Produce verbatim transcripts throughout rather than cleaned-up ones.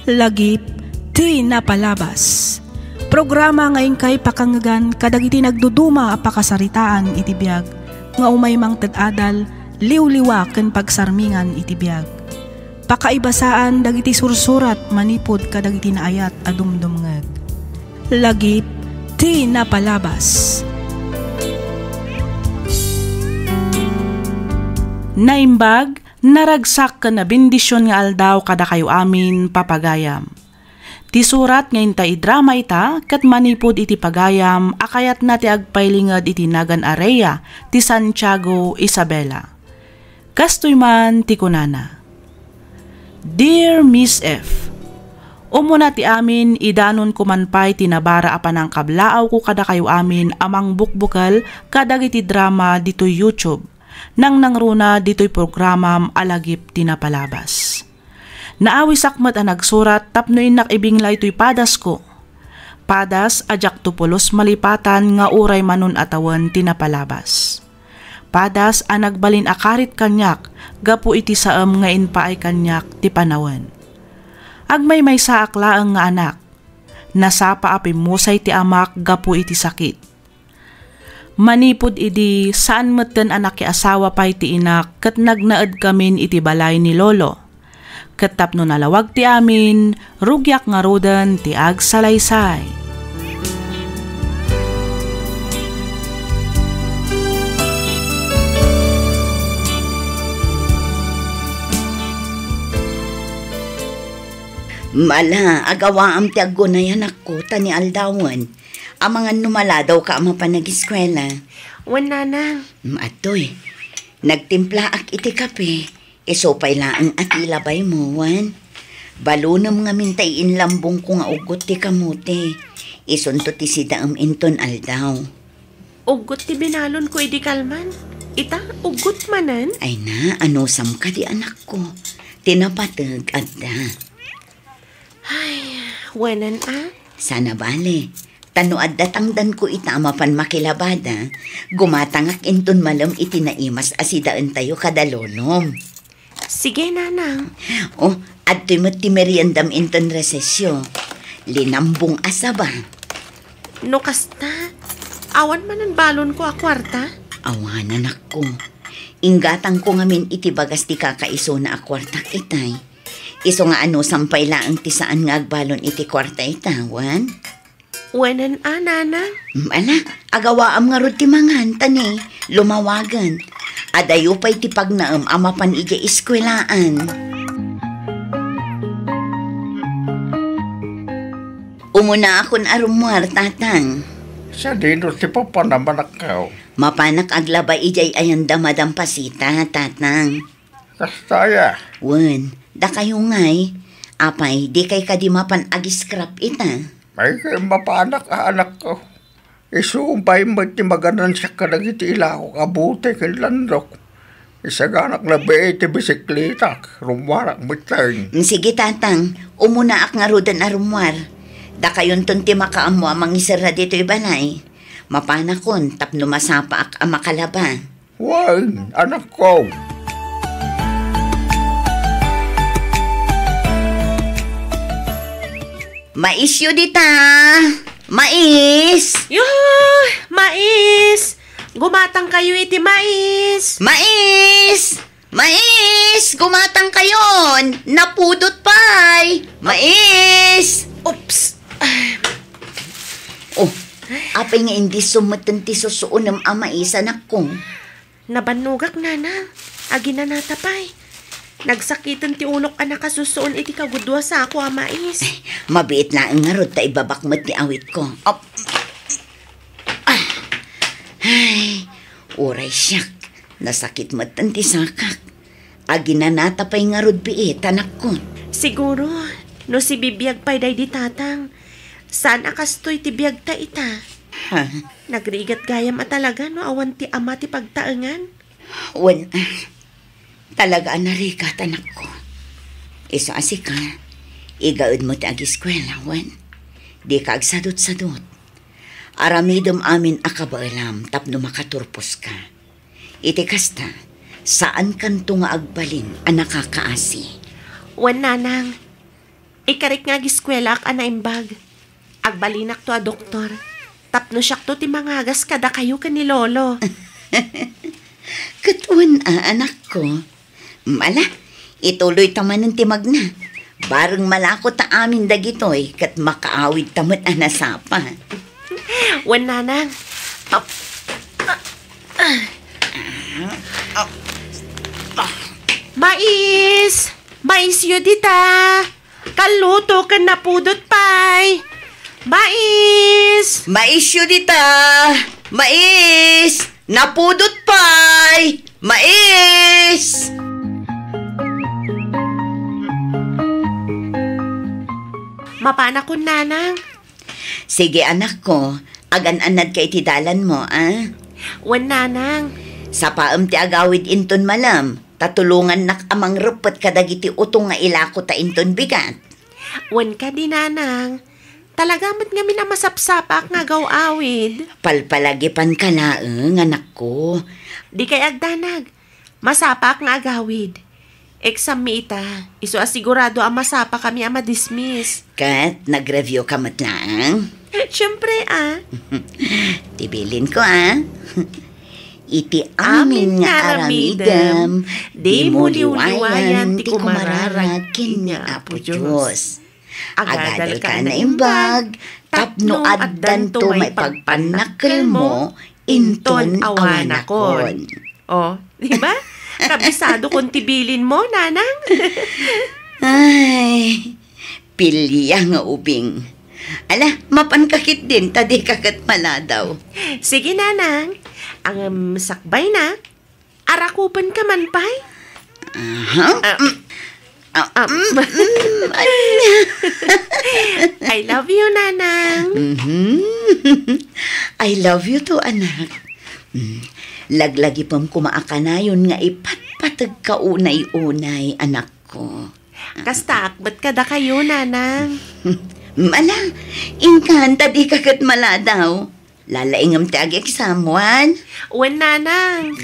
Lagip ti napalabas. Programa nga inkay pakangngegan kadagiti nagduduma a pakasaritaan iti biag nga umay mangted adal, liwliwa ken pagsarmingan iti biag. Pakaibasaan dagiti sursurat manipud kadagiti naayat a dumdumngeg. Lagip ti napalabas. Naimbag, naragsak ken nabendision nga aldaw kadakayo amin, papagayam. Ti surat nga inta idrama ita ket manipud iti pagayam a kayatna ti agpailinged iti nagan a Rhea ti Santiago, Isabela. Kastoy man ti kunana, "Dear Miss F, umuna ti amin, idanonko man pay ti nabara a panangkablaawko kadakayo amin a mangbukbukel kadagiti drama ditoy YouTube. Nangnangruna ditoy programam a lagip ti napalabas. Naawisak met a nagsurat tapno innak ibinglay toy padasko. Padas a diakto pulos malipatan nga uray manon a tawen ti napalabas. Padas a nagbalin a karit kaniak gapu iti saem nga impaay kaniak ti panawen. Agmaymaysaak laeng nga anak. Nasapa a pimmusay ti amak gapu iti sakit. Manipud idi, saan metten a nakiasawa pay ti inak ket nagnaedkamin iti balay ni lolo. Ket tapno nalawag ti amin, rugiak ngaruden ti agsalaysay." Mala, agawaam ti aggunay, anakko, ta ni aldawen. Amangan no maladawka a mapan agiskuela. Wen, nanang. Mm, atoy. Nagtimplaak iti kape. Isu pay laeng a ti labaymo, wen. Balonem ngamin ta iinlambongko nga uggot ti kamote. Isunto ti sidaem inton aldaw. Uggot ti binalonko idi kalman. Ita, uggot manen? Ay na, anusam kadi, anakko. Ti napateg, adda. Ay, wenen a? Sana bale. Ta no adda tangdanko ita a mapan makilabada, gumatangak inton malem iti naimas a sidaentayo kada lolom. Sige, nanang. O, adtoy met ti meriendam inton resesio. Linambong a saba. No kasta, awan manen balonko a kuarta? Awan, anakko. Inggatangko ngamin iti bagas ti kakaisuna a kuartak itay. Isu nga anusam pay laeng ti saan nga agbalon iti kuarta ita, wen? Wenen a, nanang? Mm, ala, agawaam ngarud ti mangan, ta ni, lumawagen. Adayo pay ti pagnaem a mapan idiay eskuelaan. Umunaakon a rummuar, tatang. Sadino ti papanam, anakko? Mapanak aglaba idiay ayanda, Madam Pasita, tatang. Kasta aya? Wen, dakayo ngay. Apay, dikay kadi mapan ag-scrap ita? Ay, kay mapanak a, anakko. Isu pay met ti maganansiak kadagiti ilakok a bote ken landok. Isaganak labi ti bisikletak, rummuarak metten. Mm, sige, tatang, umunaak ngaruden a rummuar. Dakayonton ti makaammo a mangiserra ditoy balay. Mapanakon tapno masapaak a makalaba. Wen, anakko. Maisyo dita! Mais! Yuhu! Mais! Gumatang kayo iti mais! Mais! Mais! Gumatang kayon! Napudot pay! Mais! Oops! Oh, apay nga indi sumeten ti susuonem a mais, anakko? Nabannogak, nanang. Aginanata pay. Nagsakiten ti ulok a nakasusuon iti kagudua sako a mais. Ay, mabiit laeng ngarud ta ibabak met ti awitko. Op. Ah. Ay, uray siak. Nasakit met ti sakak. Aginanata pay ngarud biit, anakko. Siguro, no sibibiag pay daydi tatang, saan a kastoy ti biagta ita? Ha? Nagrigat gayam a talaga no awan ti ama ti pagtaengan. Wen, talaga a narigat, anakko. Isu a sika, igaedmo ti agiskuela, wen. Dika agsadutsadut. Aramidem amin a kabaelam tapno makaturposka. Iti kasta, saankanto nga agbalin a nakakaasi. Wen, nanang, Ikarik nga agiskuelaak a naimbag. Agbalinakto a doktor. Tapno siakto ti mangagas kadakayo ken ni Lolo. Ket wen a, anakko. Ala, ituloy ta manen ti magna. Bareng malako ta amin dagitoy, ket makaawid ta met a nasapa. Wen, Nanang. Ap-, ah, ah. Ah, ah. Mais! Maisyo dita! Kalluto ken napudot pay! Mais! Maisyo dita! Mais! Napudot pay! Mais! Mapanakon, Nanang. Sige, anakko, agan-annadka iti dalanmo, a? Wen, Nanang. Sapaem ti agawid inton malem, ta tulongannak a mangreppet kadagiti utong nga ilako ta inton bigat. Wen kadi, Nanang. Talaga met ngamin a masapsapaak nga agaw-awid. Palpalagipanka laeng, anakko. Dikay agdanag. Masapaak nga agawid. Exam mi ita, isu a sigurado a masapakami a madismiss. Ket nag-review ka met laeng? Siyempre, a. Ti bilinko, a. Iti amin nga aramidem, dimo liwliwayan ti kumararag ken ni Apo Dios. Agadalka a naimbag, tapno addanto maipagpannakkelmo inton awanakon. O, di ba? Kabisadokon ti bilinmo, Nanang. Ay, pilia nga ubing. Ala, mapanka ketdin, ta dika ket maladaw. Sige, Nanang. Ngem sakbayna, arakupenka man pay? Aha. Ah, mm. Ah, ah, mm, mm, ania? I love you, Nanang. Mhm. I love you too, anak. Mm. Laglagipem koma a kanayon nga ipatpategka unay-unay, anakko. Kastaak met kadakayo, Nanang. Ala, inkan ta dika ket maladaw. Lalaingem ti agi-exam, wen? Wen, Nanang.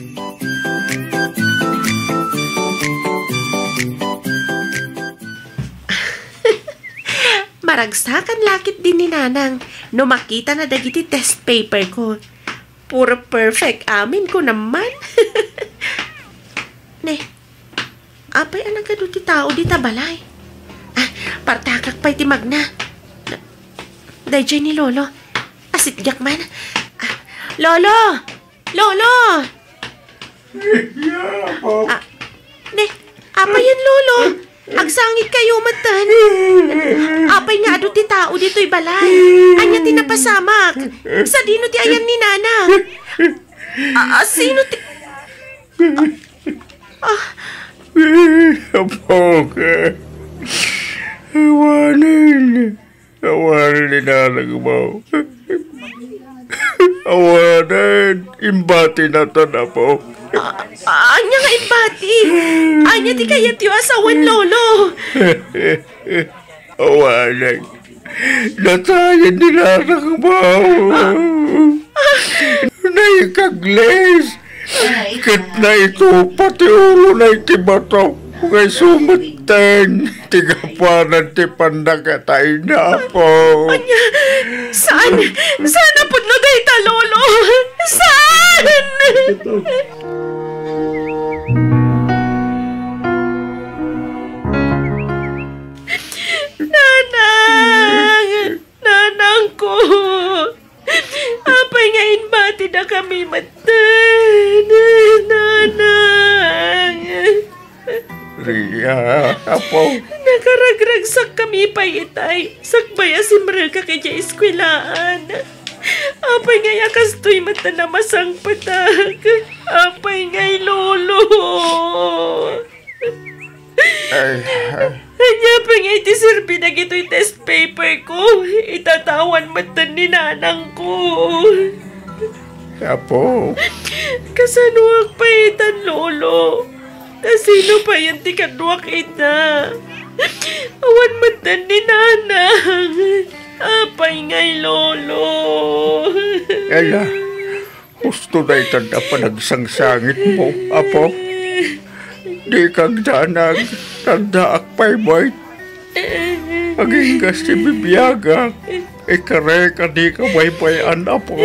Maragsakan la ketdin ni Nanang no makitana dagiti test paper ko. Puro perfect amin ko naman. Ne, apay a nagadu ti tao dita balay? Ah, partakak pay ti magna. Daydiay ni Lolo. Asitgak man. Ah, Lolo! Lolo! Iya, Apo. Ah, ne, apay yan, Lolo? Agsangit kayo, matan. Apay nga adu ti tao ditoy balay? Ania ti napasamak? Sadino ti ayan ni Nana? Ah, ah, sino ti... Ah. Apo, ka. Awanen. Awanen ni Nanang mo. Awanen. Imbati natan, Apo. Ah, ah, ania nga imbati? Ania ti kayatyo a sawen, Lolo? Awanen. Natayen ni Nanang mo. Naikaglis. Ket naitupa ti ulona iti bato. Nga isu metten ti gapuanan ti pannakatayna, Apo. Ania? Saan? Saan a pudno dayta, Lolo? Saan? Nanang! Nanangko! Apay nga imbatidakami metten, Nanang? Ria, Apo. Nakaragragsakkami pay itay, sakbay a simrekak idiay eskuelaan. Apay ngay a kastoy metten a masangpetak? Apay ngay, Lolo? Ay, ay. Ania pay ngay ti serbi dagitoy test paper ko? Itatawan metten ni nanangko. Apo. Kasanoak pay itan, Lolo? Ta sino payen ti kaduak ita? Awan metten ni nanang. Apay ngay, Lolo? Ala, husto daytan a panagsangsangitmo, Apo. Dika agdanag, addaak pay met. Agingga ti bibiagak, ikarek a dika baybay-an, Apo.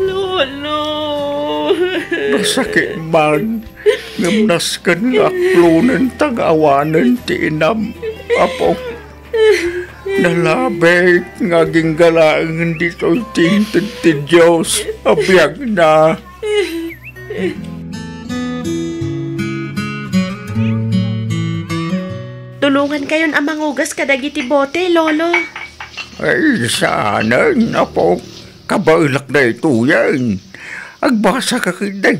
Lolo. Nasakit man, ngem nasken nga aklonen ta nga awanen ti inam, Apo. Nalabit nga agingga laeng ditoy ti inted ti Dios a biagna. Tulongankayon a mangugas kadagiti bote, Lolo. Ay, saanen, Apo. Kabaelak daytoyen. Agbasaka ketdi.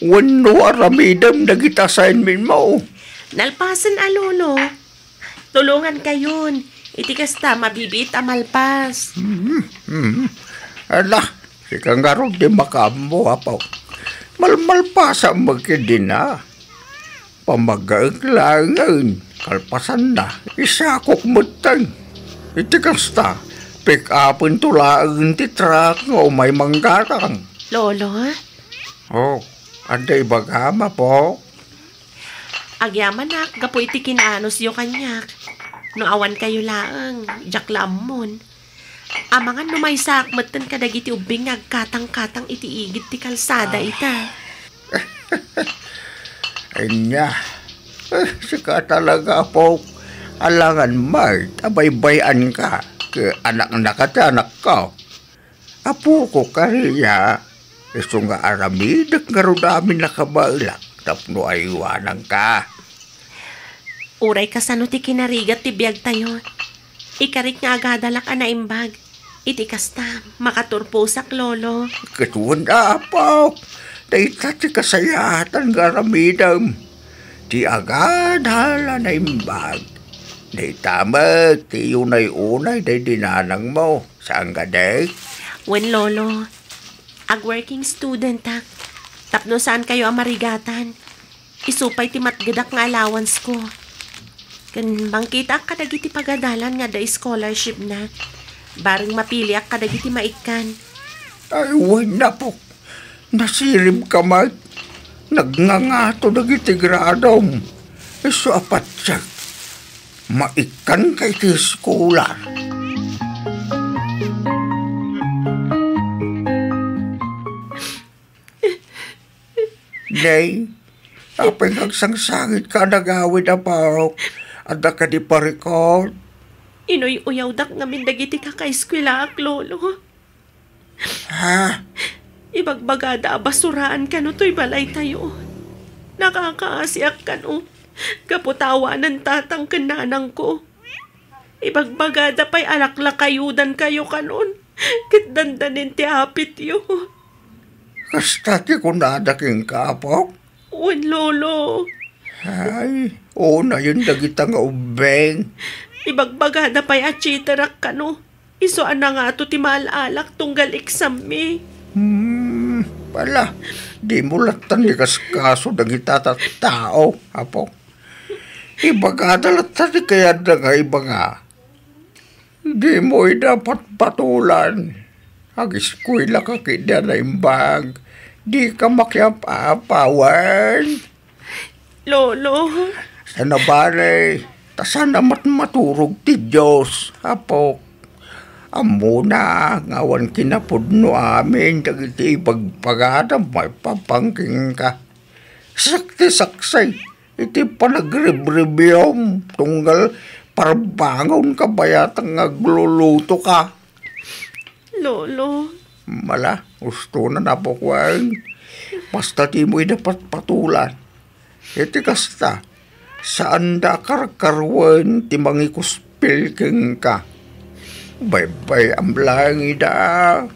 Wenno aramidem dagiti assignment mo. Nalpasen a, Lolo. Tulongankayon. Iti kasta, mabibiit a malpas. Hmm, hmm. Ala, sika ngarud ti makaammo, Apo. Malmalpasam met ketdin a. Pamagaek laengen, kalpasanna, isakok metten. Iti kasta, pick-upento laeng ti truck nga umay manggatang. Lolo? Oh, adda ibagam, Apo? Agyamanak gapu iti kinaanusyo kaniak. No awankayo laeng, diak la ammon. Amangan no maysaak metten kadagiti ubbing nga agkatangkatang iti igid ti kalsada ita. Ania, eh, sika talaga, Apok. Alangan met a baybay-anka, ket anaknaka ti anakko. Apoko, kariya, isu nga aramidek ngarud amin a kabaelak tapno aywananka. Uray kasano ti kinarigat ti biagtayo, ikarik nga agadalak a naimbag. Iti kasta, makaturposak, Lolo. Ket wen, Apok, dayta ti kasayaatan nga aramidem. Ti agadal a naimbag. Dayta met ti unay-unay daydi nanangmo. Saan kadi? Wen, Lolo. Ag-working studentak. Tapno saankayo a marigatan, isu pay ti matgedak nga allowancesko. Ken mangkitaak kadagiti pagadalan nga adda scholarshipna. Bareng mapiliak kadagiti maikkan. Ay, wen, Apok. Nasiribka met. Nagngangato dagiti gradom. Isu a patiek. Maikkanka iti eskolar. Nay, apay nga agsangsangitka a nagawid, Apok? Adda kadi parikut? Inuy-uyawdak ngamin dagiti kakaeskuelaak, Lolo. Ha? Ibagbagada a basuraan kano toy balaytayo. Nakakaasiak kano. Gapu ta awanen tatang ken nanangko. Ibagbagada pay a laklakayudankayo kanon. Ket dandanin ti apityo. Kasta ti kunada kenka, Apok? Wen, Lolo. Ay, unayen dagita nga ubbing. Ibagbagada pay a cheaterak kano. Isu a nangato ti maal-alak tunggal exam-mi. Hmm, pala, dimo latta ni kaskaso dagita tattao, Apok. Ibagada latta ti kayatda nga ibaga. Dimo ida patpatulan. Agiskuelaka ketdi a naimbag. Dika makiap-apa, wen. Lolo. Saan a bale, ta saan a matmaturog ti Dios, Apok. Ammona nga awan kinapudno amin dagiti ibagbagadam maipapan kenka. Siak ti saksi iti panagribribiam tunggal parbangon kabayatan nga aglulutoka. Lolo. Mala, ustonan, Apok, wen. Basta dimo ida patpatulan. Iti kasta, saanda a karkaruen ti mangikuspil kenka. Baybay-am laeng ida.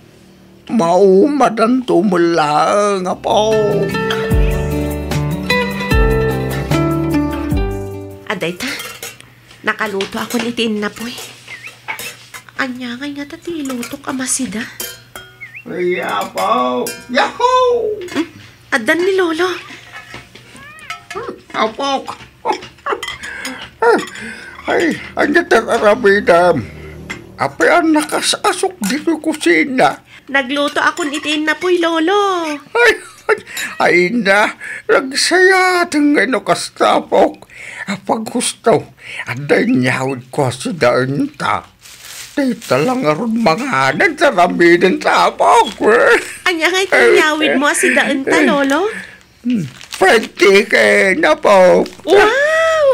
Maumadanto met laeng, Apo. Adda ita, nakalutoakon iti innapoy. Ania ngay ngata ti ilutok a masida? Ay, Apo! Yahoo! Hmm? Addan ni Lolo. Hmm, Apok! Ay, ania ti ar-aramidem? Apay a nakas-asok ditoy kusina? Naglutoakon iti innapoy, Lolo. Ay, Ay na, nagsayaten nga no kasta, Apok. Apaghusto, adda inyawidko a sidaenta. Dayta la ngarud manganen ta ramiden ta, Apok. Ania nga iti inyawidmo a sidaenta, Lolo? Hmm, pwede ken, Apok. Wow!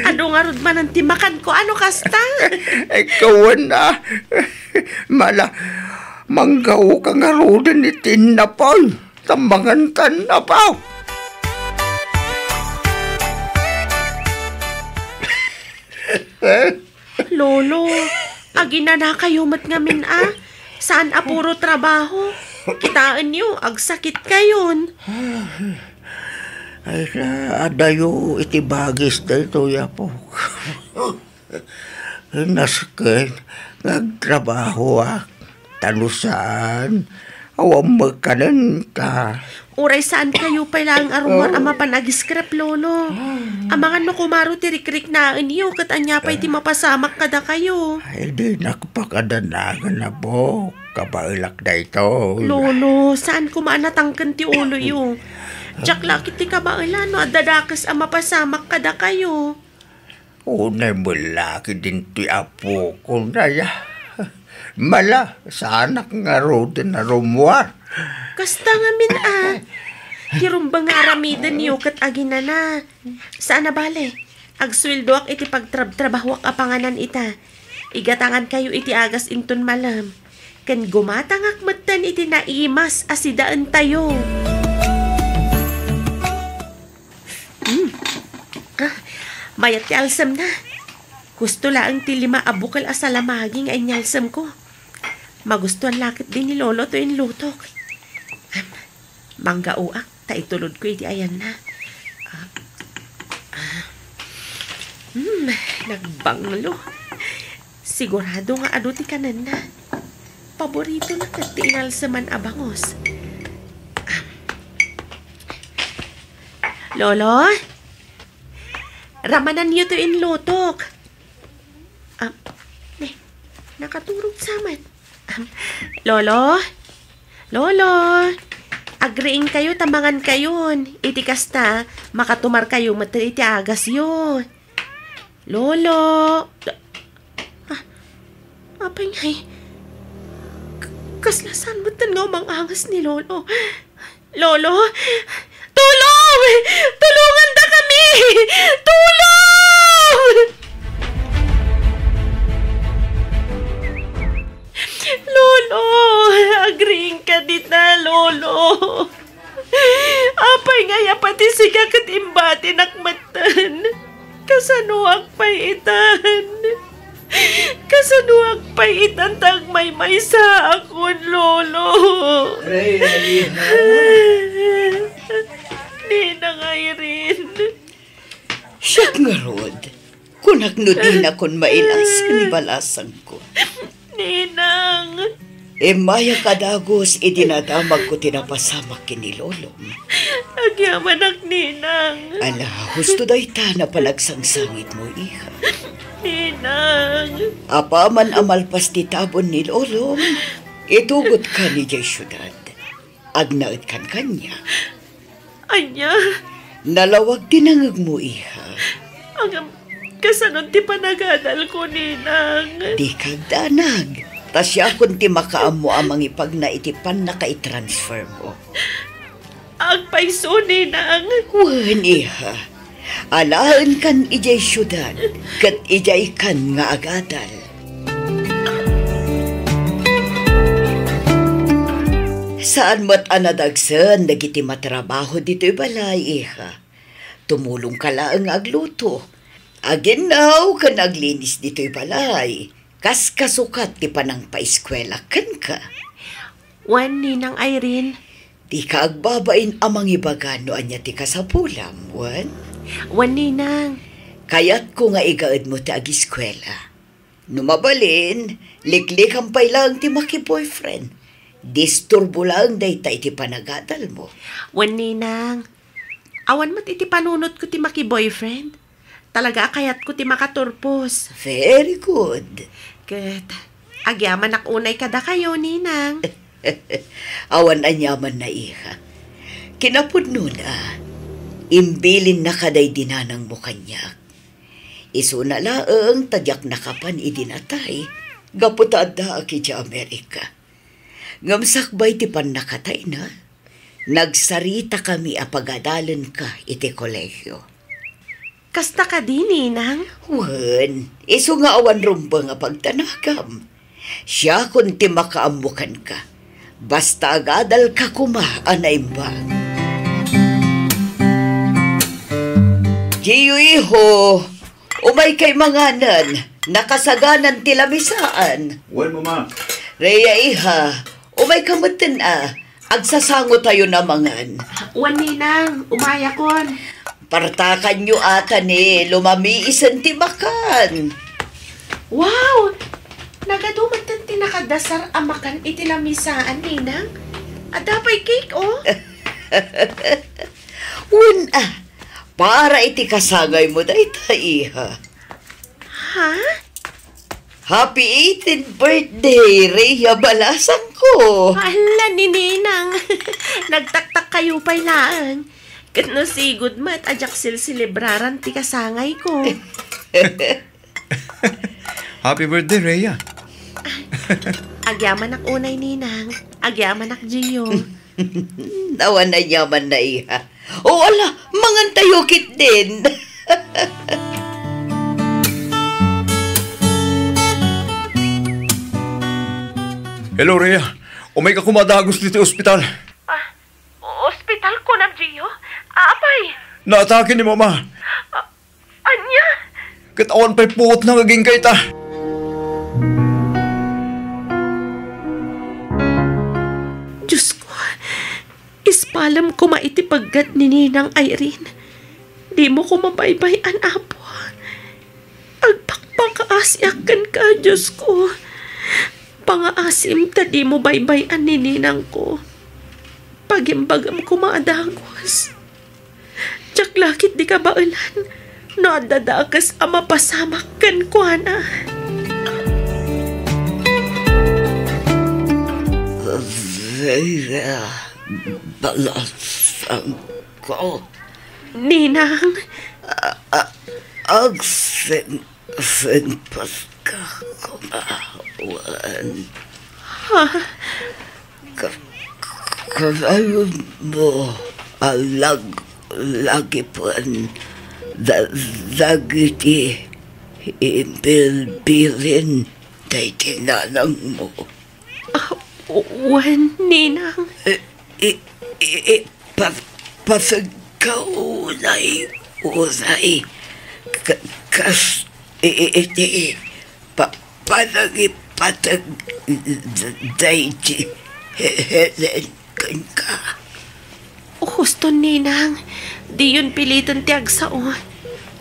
Adu ngarud manen ti makanko a no kasta? Ikaw na. Mala, manggaoka ngaruden iti innapoy. Tammangan tan, Apok. Lolo, aginanakayo met ngamin a. Saan a puro trabaho. Kitaenyo, agsakitkayon. Ay, adayo iti bagis daytoy, Apok. Nasken nga agtrabahoak, ta no saan, awan met kanenta. Uray saankayo pay laeng a rummuar a mapan agiskrep, Lolo. Amangan no kumaro ti rikriknaenyo, ket ania pay ti mapasamak kadakayo? Ay, dinak pakadanagan, Apok. Kabaelak daytoy. Lolo, saan koma a natangken ti uloyo. Diak la ket ti kabaelan no adda dakes a mapasamak kadakayo. Unay met la ket ditoy apok, unay a. Mala, saanak ngaruden a rummuar. Kasta ngamin a. Ti rumbeng nga aramidenyo ket aginana. Saan a bale, agsueldoak iti pagtrabtrabahoak a panganan ita. Igatangankayo iti agas inton malem. Ken gumatangak metten iti naimas a sidaentayo. Mm. Ah, mayat ti alsemna. Husto laeng ti lima a bukel a salamagi nga inyalsemko. Magustuan la ketdi ni Lolo toy inlutok. Am, manggaoak ta itulodko iti ayanna. Ah, ah. Hmm, nagbanglo. Sigurado nga adu ti kanenna. Paboritona ket ti inalseman a bangus. Lolo? Ramananyo ti inlutok. Ah, ne, nakaturog sa met. Ah, Lolo? Lolo? Agriingkayo ta mangankayon. Iti kasta, makatumarkayo met iti agasyo. Lolo! Ah, apay ngay? K-, kasla saan metten nga umang-angas ni Lolo? Lolo! Tulong! Tulongandakami! Tulong! Lolo! Agriingka dita, Lolo! Apay ngay a pati sika ket imbatinak metten? Kasanoak pay itan? Kasanoak pay itan ta agmaymaysaakon, Lolo? Reyna. Ninang Irene. Siak ngarud, kunak no dinakon mailas ken balasangko. Ninang! Immayak a dagus iti nadamagko ti napasamak ken ni Lolom. Agyamanak, Ninang. Ala, husto dayta a panagsangsangitmo, iha. Ninang! Apaman a malpas ti tabon ni Lolom, itugotka idiay siudad. Agnaedkan kaniak. Ania? Nalawag ti nangegmo, iha. Ngem, kasano ti panagadalko, Ninang? Dika agdanag. Ta siakon ti makaammo a mangipagna iti pannakaitransfermo. Agpayso, Ninang. Wen, iha. Alaenkan idiay siudad, ket idiaykan nga agadal. Saan met a nadagsen dagiti matrabaho ditoy balay, iha. Tumulongka laeng nga agluto, aginnaw ken aglinis ditoy balay. Kas kasukat ti panangpaiskuela kenka. Wen, Ninang Irene. Dika agbabain a mangibaga no ania ti kasapulam, wen? Wen, Ninang. Kayatko nga igaedmo ti agiskuela. No mabalin, liklikam pay laeng ti maki-boyfriend. Disturbo laeng dayta iti panagadalmo. Wen, Ninang. Awan met iti panunotko ti maki-boyfriend. Talaga a kayatko ti makaturpos. Very good. Ket agyamanak unay kadakayo, Ninang. Awan aniamanna, iha. Kinapudnona, imbilinnaka daydi nanangmo kaniak. Isuna laeng ta diak nakapan idi natay, gapu ta addaak idiay Amerika. Ngem sakbay ti pannakatayna, nagsaritakami a pagadalenka iti kolegio. Kasta kadi, Ninang? Wen, isu nga awan rumbeng a pagdanagam. Siakon ti makaammo kenka. Basta agadalka koma a naimbag. Gio, iho, umaykay manganen. Nakasaganan ti lamisaan. Wen, Mama. Rhea, iha, umayka metten a. Agsasangotayon a mangan. Wen, Ninang, umayakon. Partakanyo ata ni lumamiisen ti makan. Wow! Nagadu metten ti nakadasar a makan iti lamisaan, Ninang. Adda pay cake, oh. Wen, a, para iti kasangaymo dayta, iha. Ha? Happy eighteenth birthday, Rhea balasangko! Hala, ni Ninang. Nagtaktak kayo pay laeng. Ket no sigud met a diak silselebraran ti kasangayko. Happy birthday, Rhea. Agyamanak unay, Ninang. Agyamanak, Gio. Awan a yaman na, iha. O ala, mangantayo ketdin. Hello, Rhea. Umayka koma a dagus ditoy ospital. Ah, ospital, kunam, Gio? Apay? Naatake ni Mama. Ah, ania? Ket awan pay puotna nga agingga ita. Diosko, ispalem koma iti pegget ni Ninang Irene. Dimo koma baybay-an, Apo. Agpakpakaasiak kenka, Diosko. Pangaasim ta dimo baybay-an ni ninangko. Pagimbagem koma a dagus. Diak la ketdi kabaelan no adda dakes a mapasamak kenkuana. Rhea balasangko. Ninang. A-, a-, agsin- Sinpatka koma, wen. Ha? Ka-, kanayon mo a lag-, lagipen da-, dagiti imbilbilin daydi nanangmo. Ah, wen, Ninang. I, i, i, i, pa-, pategka unay, unay. Ka-, kas, i, i, iti, pa-, panangipateg d-, daydi He-, Helen kenka. Husto, Ninang. Diyon piliten ti agsao.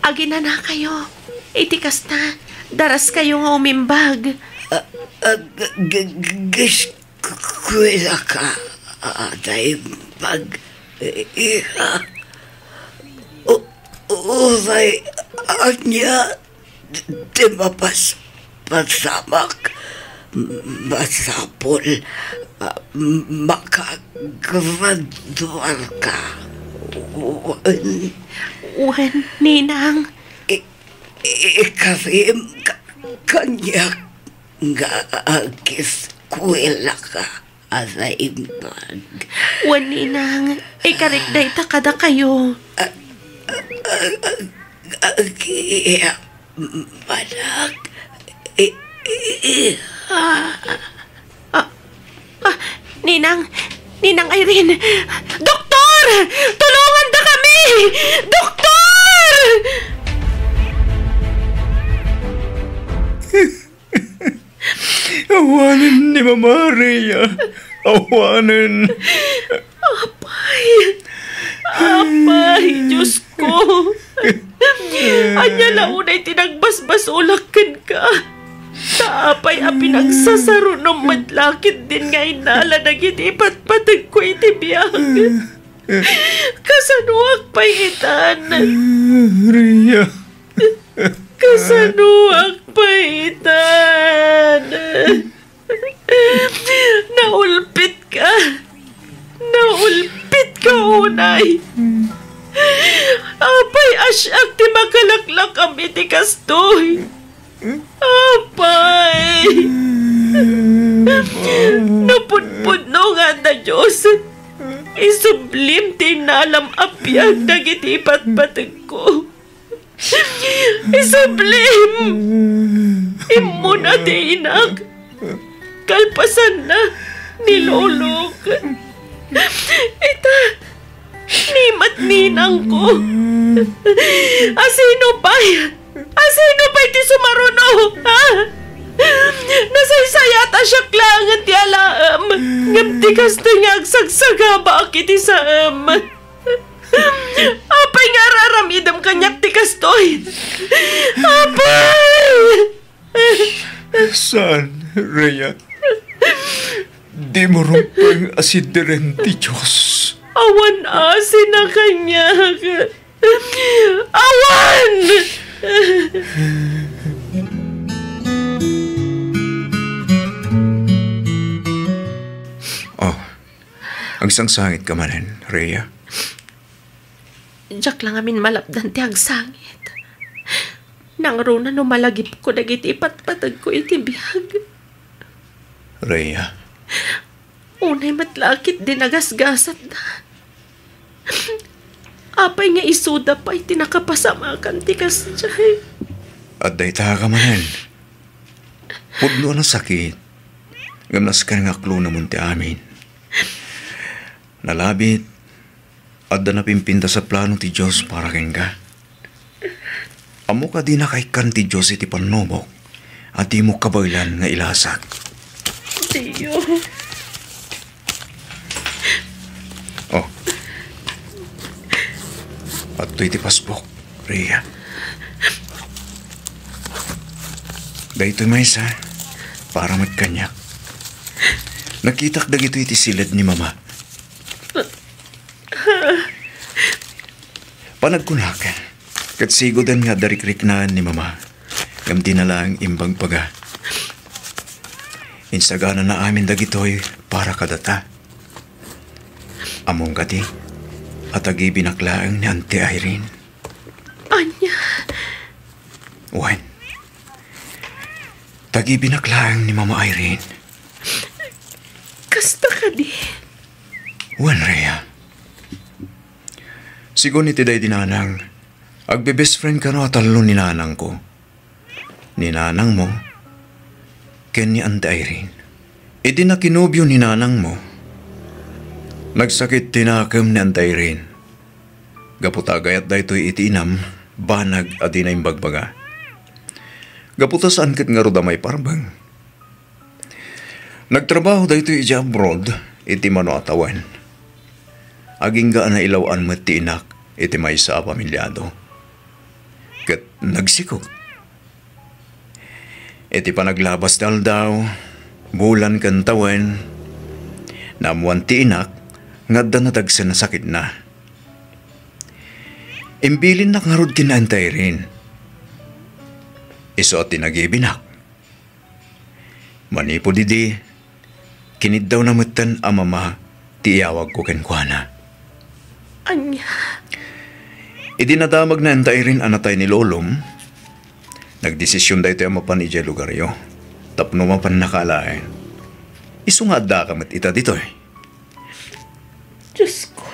Aginanakayo. Iti kasta, daraskayo nga umimbag. A, a, g-, g-, g-, eskuelaka, a, a, naimbag, iha. U-, uray ania ti mapas-, pasamak, masapul a makagraduarka. Wen. Wen, Ninang. I-, i-, ikarim ka-, kaniak nga ageskuelaka a naimbag. Wen, Ninang, ikarik dayta kadakayo. A-, a-, a-, a-, agiya manak, i-, i-, iha. Ah, ah, Ninang, Ninang Irene, doktor! Tulongandakami! Doktor! Awanen ni Mama Rhea. Awanen. Apay! Apay, Diosko! Ania la unay ti nagbasbasolak kenka? Ta apay a pinagsasarunom met la ketdin nga inala dagiti ipatpategko iti biag? Kasanoak pay itan? Rhea. Kasanoak pay itan? Naulpitka. Naulpitka, o Nay. Apay, a siak ti makalaklakam iti kastoy. Apay. Napudpudno nga adda Dios, isublim ti inalam a biag dagiti ipatpategko. Isublim! Immuna ti inak. Kalpasanna ni Lolok. Ita, ni met ninangko. Asino pay? Asino pay ti sumaruno? Ha? Nasaysayat a siak laengen ti alaem. Ngem ti kastoy nga agsagsagabaak iti saem. Apay nga ar-aramidem kaniak ti kastoy? Apay! Saan, Rhea? Dimo rumbeng a sidderen ti Dios. Awan asina kaniak. Awan! Oh, agsangsangit ka manen, Rhea? Diak la ngamin malapdan ti agsangit. Nangruna no malagipko dagiti ipatpategko iti biag. Rhea. Unay met la a ketdi nagasgasatda. Apay nga isuda pay ti nakapasamakan ti kasdiay? Adda ita ka manen. Pudno a nasakit. Ngem nasken nga aklonamon ti amin. Nalabit, adda napimpintas a plano ti Dios para kenka. Ammok a dinaka ikkan ti Dios iti pannubok a dimo kabaelan nga ilasak. Dio. Oh. Adtoy ti pasbuk, Rhea. Daytoy maysa, para met kaniak. Nakitak dagitoy iti siled ni Mama. Panagkunak, ket sigoden nga adda rikriknaan ni Mama, ngem dina laeng imbagbaga. Insaganana amin dagitoy para kadata. Ammom kadi a tagibinak laeng ni Auntie Irene? Ania? Wen, tagibinak laeng ni Mama Irene. Kasta kadi? Wen, Rhea. Sigun iti daydi nanang, agbe-best friend kano a tallo ni nanangko, ni nanangmo, ken ni Auntie Irene. Idi nakinobio ni nanangmo, nagsakit ti nakem ni Auntie Irene. Gapu ta agayat daytoy iti inam, banag a dina imbagbaga. Gapu ta saan ket ngarud a maiparbeng. Nagtrabaho daytoy idiay abroad iti mano a tawen. Agingga a nailaw-an met ti inak iti maysa a pamiliado. Ket nagsikog. Iti panaglabas ti aldaw, bulan ken tawen, naammoan ti inak nga adda nadagsen a sakitna. Imbilinnak ngarud ken ni Auntie Irene. Isu a tinagibinak. Manipud idi, kiniddawna metten a Mama ti iyawagko kenkuana. Ania? Idi nadamagna ni Auntie Irene a natay ni lolom, nagdesision daytoy a mapan idiay lugaryo tapno mapannaka alaen. Isu nga addaka met ita ditoy. Diosko.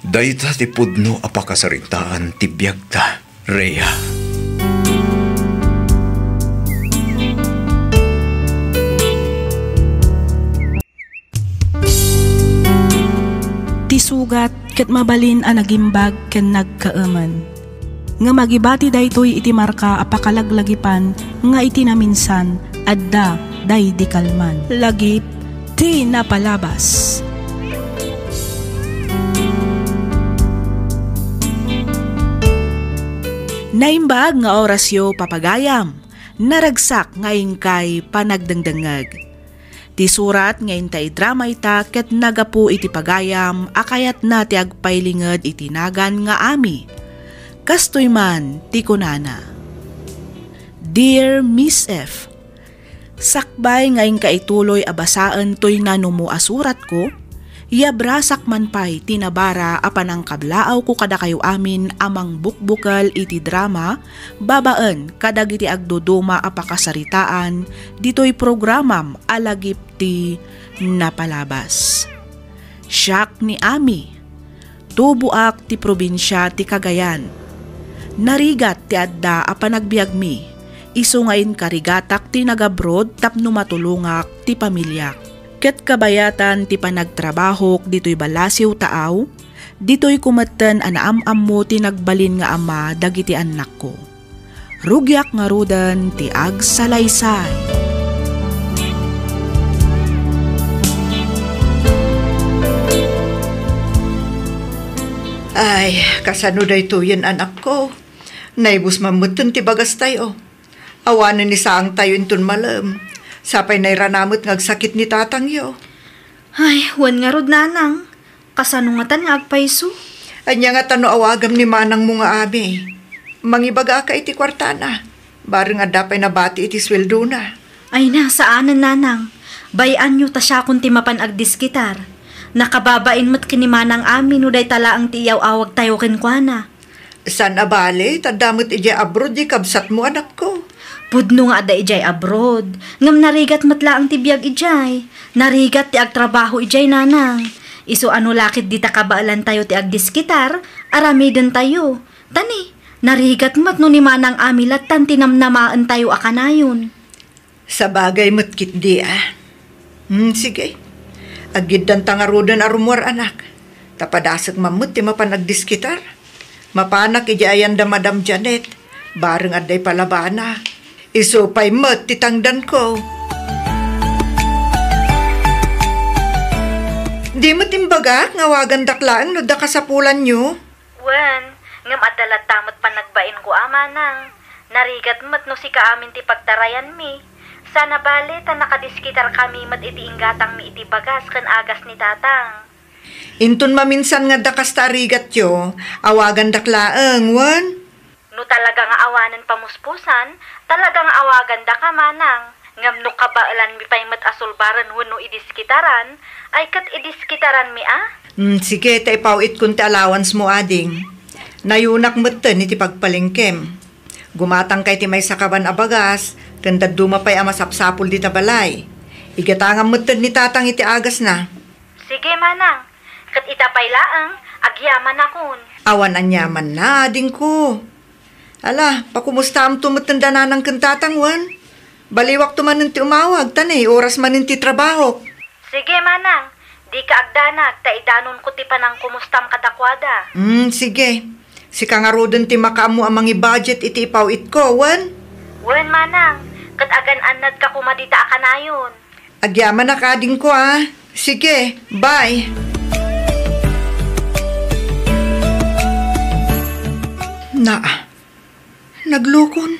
Dayta ti pudno a pakasaritaan ti biagta, Rhea. Ti sugat ket mabalin a nagimbag ken nagkaemen. Ngem agibati daytoy iti marka a pakalaglagipan nga iti naminsan, adda daydi kalman. Lagip ti napalabas. Naimbag nga orasyo, papagayam. Naragsak nga inkay panagdengdengngeg. Ti surat nga inta idrama ita ket nagapu iti pagayam a kayatna ti agpailinged iti nagan nga Ami. Kastoy man ti kunana, Dear Miss F, sakbay nga inka ituloy a basaen toy nanumo a suratko, Yabrasak man pay ti nabara a panangkablaawko kadakayo amin a mangbukbukel iti drama babaen kadagiti agduduma a pakasaritaan ditoy programam a Lagip ti Napalabas. Siak ni Ami. Tuboak ti probinsia ti Cagayan. Narigat ti adda a panagbiagmi, isu nga inkarigatak ti nag-abroad tapno matulongak ti pamiliak. Ket kabayatan ti panagtrabahok ditoy balasiw taaw, ditoy kumetten a naam-ammo ti nagbalin nga ama dagiti annakko. Rugiak ngaruden ti agsalaysay. Ay, kasano daytoyen, anakko? Naibus man metten ti bagastayo. Awanen ni saangtayo inton malem. Sapay nairana met nga agsakit ni tatangyo. Ay, wen ngarud, nanang. Kasano ngatan nga agpayso? Ania ngata no awagam ni manangmo nga Ami? Mangibagaka iti kuartana. Bareng adda pay nabati iti sueldona. Ay na, saanen, nanang. Bay-anyo ta siakon ti mapan agdiskitar. Nakababain met ken ni Manang Ami no dayta laeng ti iyaw-awagtayo kenkuana. Saan a bale, ta adda met idiay abroad diay kabsatmo, anakko. Pudno nga adda idiay abroad, ngem narigat met laeng ti biag idiay. Narigat ti agtrabaho idiay, nanang. Isu a no la ket dita kabaelantayo ti agdiskitar, aramidentayo. Ta ni, narigat met no ni Manang Ami lattan ti namnamaentayo a kanayon. Sabagay met ketdi a. Hmm, sige. Aggiddanta ngaruden a rummuar, anak. Ta padasek man met ti mapan agdiskitar. Mapanak idiay ayan da Madam Janet. Bareng adda ipalabana. Isu pay met ti tangdanko. Di met imbagak nga awagandak laeng no adda kasapulanyo? Wen, ngem adda latta met panagbainko a, manang. Narigat met no sika amin ti pagtarayanmi. Saan a bale ta nakadiskitarkami met iti inggatangmi iti bagas ken agas ni tatang. Inton maminsan nga adda kasta a rigatyo, awagandak laeng, wen? No talaga nga awanen pamuspusan, talaga nga awagandaka, manang. Ngem no kabaelanmi pay met a sulbaren wenno idiskitaran, ay ket idiskitaranmi a? Hmm, sige, ta ipaw-itkon ti allowancemo, ading. Nayunak metten iti pagpalengkem. Gumatangka iti maysa kaban a bagas, ken dadduma pay a masapsapul dita balay. Igatangam metten ni tatang iti agasna. Sige, manang. Ket ita pay laeng, agyamanakon. Awan aniamanna, adingko. Ala, pakumustaamto metten da nanang ken tatang, wen? Baliwakto manen ti umawag, ta ni, oras manen ti trabahok. Sige, manang. Dika agdanag, ta idanonko ti panangkumustam kadakuada. Hmm, sige. Sika ngaruden ti makaammo a mangi-budget iti ipaw-itko, wen? Wen, manang. Ket agan-annadka koma dita a kanayon. Agyamanak, adingko, a. Sige, bye. Naa, naglokon.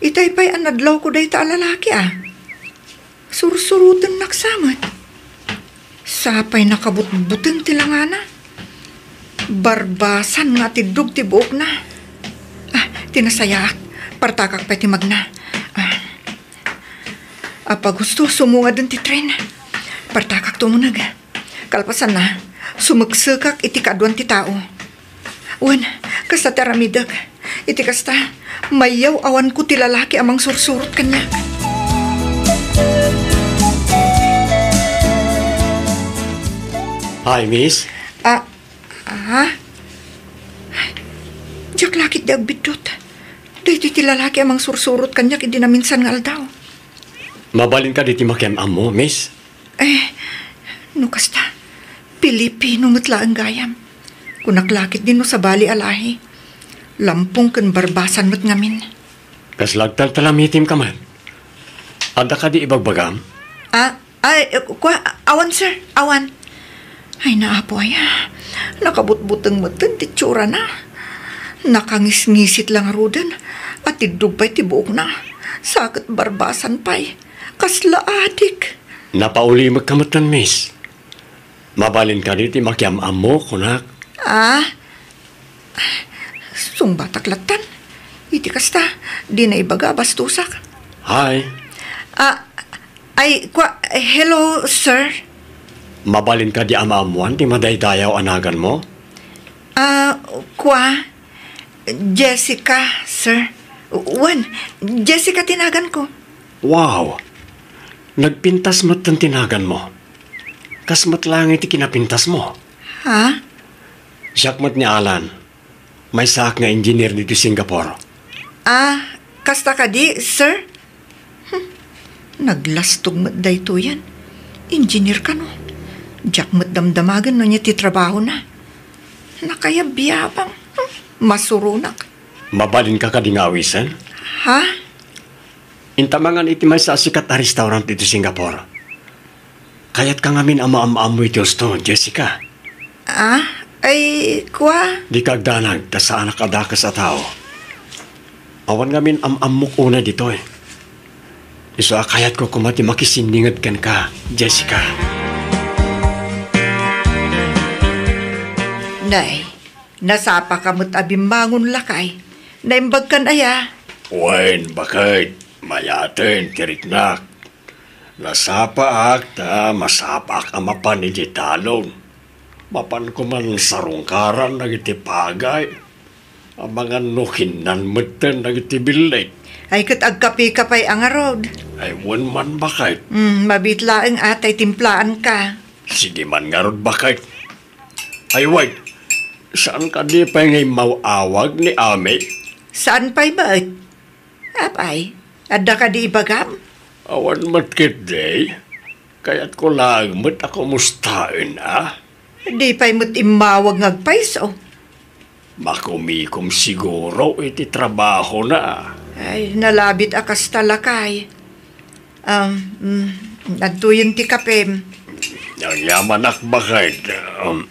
Itay pay a nadlawko dayta a lalaki, a. Sursurotennak sa met. Sapay nakabutbuteng ti langana. Barbasan nga atiddog ti buokna. Ah, ti nasayaat. Partakak pay ti magna. Ah. Apagusto, sumungaden ti tren. Partakak tumuneg. Kalpasanna, sumeksekak iti kaaduan ti tao. Wen, kasta ti aramidek. Iti kasta, mayyaw-awanko ti lalaki a mangsursurot kaniak. Hi, miss. Ah, ah? Diak la ketdi agbiddut. Daytoy ti lalaki a mangsursurot kaniak idi naminsan nga aldaw. Mabalin kadi ti makiam-ammo, miss? Eh, no kasta, Pilipino met laeng gayam. Kunak la ketdi no sabali a lahi. Lampong ken barbasan met ngamin. Kasla agtaltalamitimka met? Adda kadi ibagbagam? Ah, ay, eh, kua, awan, sir, awan. Ay, naapo aya. Nakabutbuteng metten ti itsurana. Nakangisngisit la ngaruden. Atiddog pay ti buokna. Sa ket barbasan pay. Kasla adik. Napaulimekka metten, miss. Mabalin kadi ti makiam-ammo, kunak? Ah? Sungbatak lattan. Iti kasta, di naibaga a bastosak. Hi. Ah, ay, kua, hello, sir. Mabalin kadi a maammoan ti madaydayaw a naganmo? Ah, kua, Jessica, sir. Wen, Jessica ti naganko. Wow! Nagpintas metten ti naganmo. Kas met laeng iti kinapintasmo. Ha? Siak met ni Alan. Maysaak nga engineer ditoy Singapore. Ah, kasta kadi, sir? Hmm, naglastog met daytoyen. Engineer kano. Diak met damdamagen no ania ti trabahona. Nakayabyabang. Hmm, masuronak. Mabalinka kadi nga awisen? Ha? Inta mangan iti maysa a sikat a restaurant ditoy Singapore. Kayatka ngamin a maam-ammo iti husto, Jessica. Ah, ay, kua? Dika agdanag, ta saanak a dakes a tao. Awan ngamin am-ammok unay ditoy. Isu a kayatko koma ti makisinninged kenka, Jessica. Nay, nasapaka met a bimmangon, lakay. Naimbagkan aya? Wen, baket, mayaten ti riknak. Nasapaak ta masapaak a mapan iti talon. Mapan koman sarungkaran dagiti pagay. Amangan no kinnan metten dagiti billit. Ay, ket agkapeka pay a ngarud. Ay, wen man, baket. Hmm, mabiit laeng a tay timplaanka. Sige man ngarud, baket. Ay, wait. Saan kadi pay nga immaw-awag ni Ami? Saan pay met? Apay, adda kadi ibagam? Awan met ketdi. Kayatko laeng met a kumustaen, a? Di pay met immawag nga agpayso. Makumikom siguro iti trabahona. Ay, nalabit a kasta, lakay. Um, mm, adtoyen ti kapem. Agyamanak, baket. Um,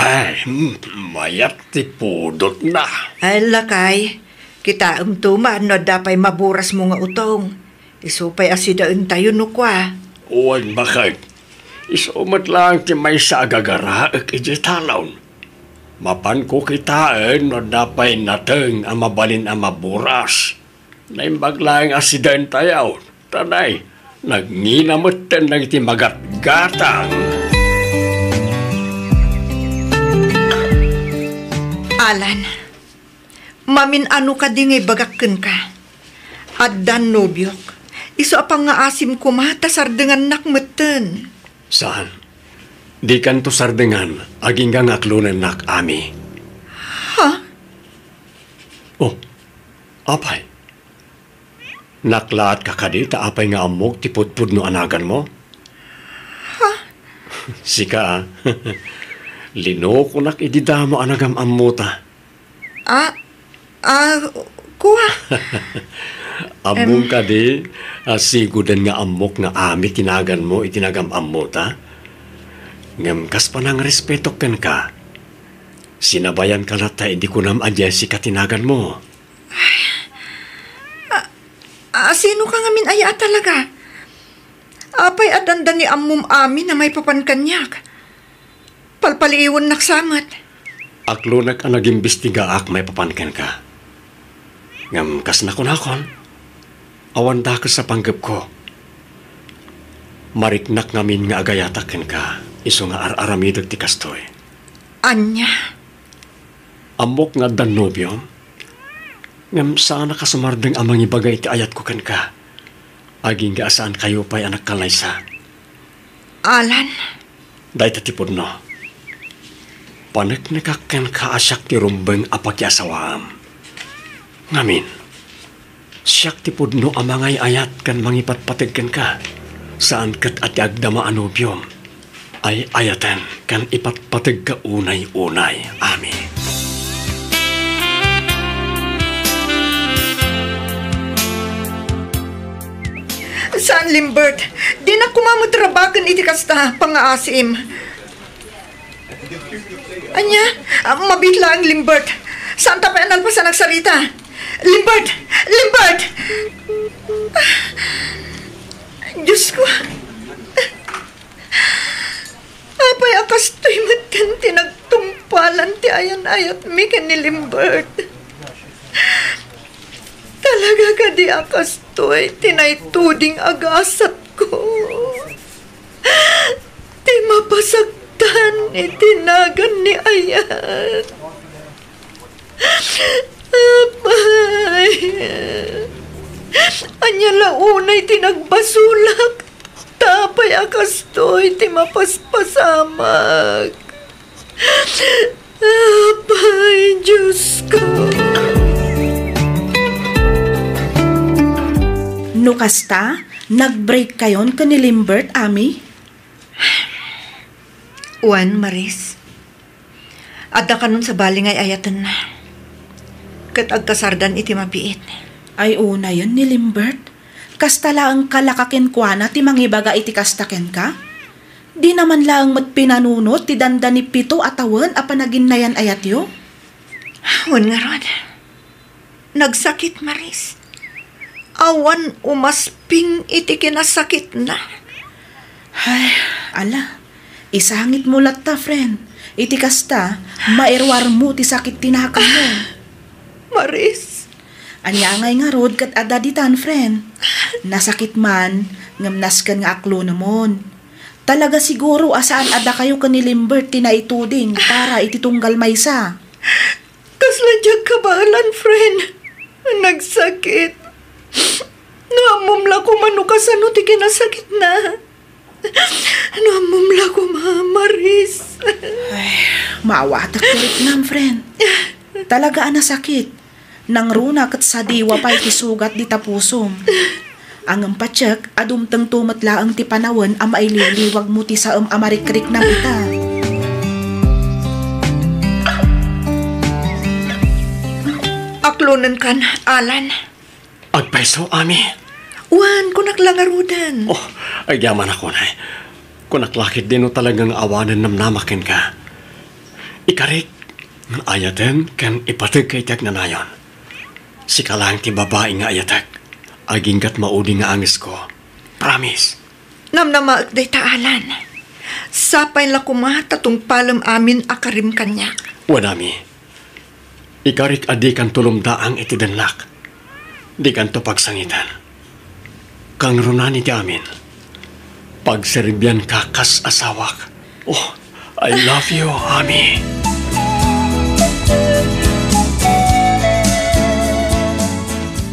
Ay, hmm, mayat ti pudotna. Ay, lakay, kitaemto man no adda pay maburasmo nga utong. Isu pay a sidaentayo no kua. Wen, baket. Isu met laeng ti maysa a gagaraek idiay talon. Mapanko kitaen no adda pay nateng a mabalin a maburas. Naimbag laeng a sidaentayo, ta nay, nagngina metten dagiti magatgatang. Alan, mamin-ano kadi nga ibagak kenka? Addan nobiok. Isu a pangngaasim koma ta sardengannak metten. Saan? Dikanto sardengan, agingga nga aklonennak, Ami. Ha? Oh, apay? Naklaatka kadi ta apay nga ammok ti pudpudno a naganmo? Ha? Sika, a. Linokonak idi damo a nagam-ammota. Ah, ah, kua? Ammom Em. kadi, a, siguden nga ammok nga Ami ti naganmo iti nagam-ammota? Ngem kas panangrespetok kenka, sinabayanka latta idi kunam a Jessica ti naganmo. A, a, sino ka ngamin aya a talaga? Apay a dandani ammom amin a maipapan kaniak? Palpaliiwennak sa met. Aklonek a nagimbestigaak maipapan kenka. Ngem kas nakunakon, awan dakes a panggepko. Mariknak ngamin nga agayatak kenka, isu nga ar-aramidek ti kastoy. Ania? Ammok nga addan nobiom, ngem saanak a sumardeng a mangibaga iti ayatko kenka, agingga a saankayo pay a nagkallaysa. Alan? Dayta ti pudno. Paneknekak kenka a siak ti rumbeng a pakiasawaam. Ngamin, siak ti pudno a mangay-ayat ken mangipatpateg kenka. Saan ket a ti agdama a nobiom. Ay-ayaten ken ipatpategka unay-unay, Ami. Saan, Limbert. Dinak koma met rabaken iti kasta pangngaasim. Ania? Ah, mabiit laeng, Limbert. Saanta pay a nalpasan agsarita. Limbert! Limbert! Ah, Diosko. Apay a kastoy metten ti nagtungpalan ti ayan-ayatmi ken ni Limbert? Talaga kadi a kastoy ti naituding a gasatko? Mapasaktan iti nagan ni Ayat. Apay, ania la unay ti nagbasolak? Ta apay a kastoy ti mapaspasamak? Apay, Diosko. No kasta, nag-break kayon ken ni Limbert, Ami? Wen, Maris. Adda kanon sabali nga ay-ayatenna. Ket agkasardan iti mabiit. Ay, unayen ni Limbert. Kasta laeng kalaka kenkuana ti mangibaga iti kasta kenka? Dina man laeng met pinanunot ti dandani pito a tawen a panaginnayan-ayatyo? Wen ngarud. Nagsakit, Maris. Awan umasping iti kinasakitna. Ay, ala. Isangitmo latta, friend. Iti kasta, mairuarmo ti sakit ti nakemmo. Maris. Ania ngay ngarud ket adda ditan, friend? Nasakit man, ngem nasken nga aklonemon. Talaga siguro a saan a dakayo ken ni Limbert ti naituding para iti tunggal maysa. Kasla diak kabaelan, friend. Nagsakit. No ammom la koma no kasano ti kinasakitna. No ammom la koma, Maris. Ay, maawatek ti riknam, friend. Talaga a nasakit. Nangruna ket sadiwa pay ti sugat dita pusom. Ngem patiek a dumtengto met laeng ti panawen a maililiwagmo ti saem a marikriknam ita. Aklonenkan, Alan. Agpayso, Ami. Wen, kunak la ngaruden. Oh, agyamanak unay. Kunak la ketdi no talaga nga awanen namnama kenka. Ikarik nga ayaten ken ipateg ka iti agnanayon. Sika laeng ti babai nga ayatek. Aginggat maudi nga angesko. Promise. Namnamaek dayta, Alan. Sapay la koma ta tungpalem amin a karim kaniak. Wen, Ami. Ikarik a dikanto lumdaang iti dennak. Dikanto pagsangiten. Kangrunaan iti amin. Pagserbianka kas asawak. Oh, I love you, Ami.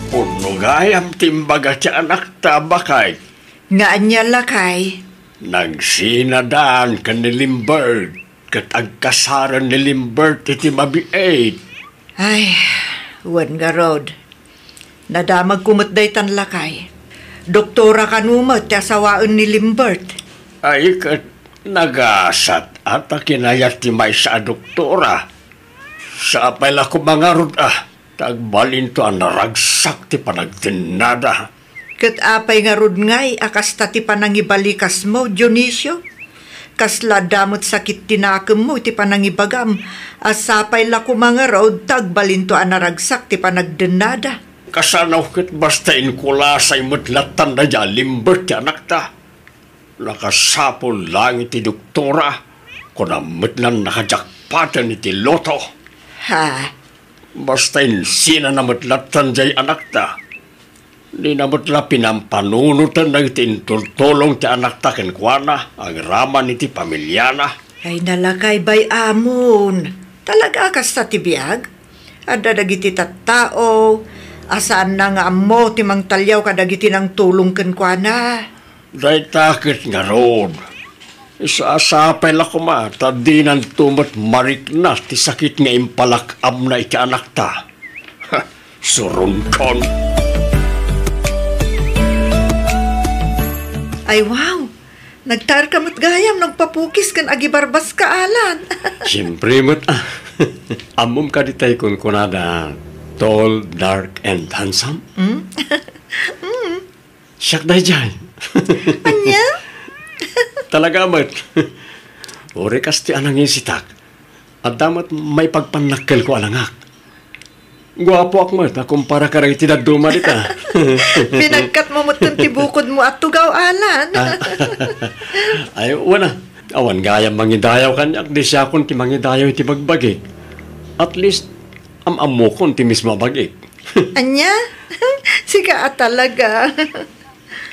Pudno gayam ti imbaga ti anakta, baket. Nga ania, lakay? Nagsinadan ken ni Limbert, ket agkasaren ni Limbert iti mabiit. Ay, wen ngarud. Nadamagko met daytan, lakay. Doktora kano met ti asawaen ni Limbert. Ay, ket nagasat a ta kinayat ti maysa a doktora. Sapay la koma ngarud a ta agbalinto a naragsak ti panagdennada. Ket apay ngarud ngay a kasta ti panangibalikasmo, Dionisio? Kasla adda met sakit ti nakemmo iti panangibagam a sapay la koma ngarud ta agbalinto a naragsak ti panagdennada. Kasano ket basta inkulasay met lattan daydiay a Limbert ti anakta? Nakasapul laeng iti doktora, kuna met lan nakajakpaten iti loto. Ha? Basta insinana met lattan diay anakta. Dina met la pinampanunotna iti intultulong ti anakta kenkuana agraman iti familiana. Ay, nalakay bay-amon. Talaga a kasta ti biag? Adda dagiti tattao a saanna nga ammo ti mangtaliaw kadagiti nangtulong kenkuana. Dayta ket ngarud, isasapay la koma ta dinanto met marikna ti sakit nga impalak-amna iti anakta. Suronkon. Ay, wow! Nagtaerka met gayam no agpapukis ken agibarbaska, Alan. Siempre met, ah. Ammom kadi tay kunkunada, tall, dark, and handsome? Hmm? Siak daydiay. Ania? Talaga met. Uray kas ti anangisitak, adda met maipagpannakkelko a langak. Guapoak met a kumpara kadagiti dadduma dita. Pinagkatmo met ti bukodmo a tugaw, Alan. Ah. Ay, wen a. Awan gayam mangidayaw kaniak, di siakon ti mangidayaw iti bagbagik. At least, am-ammokon ti mismo a bag-ik. Ania? Sika a talaga.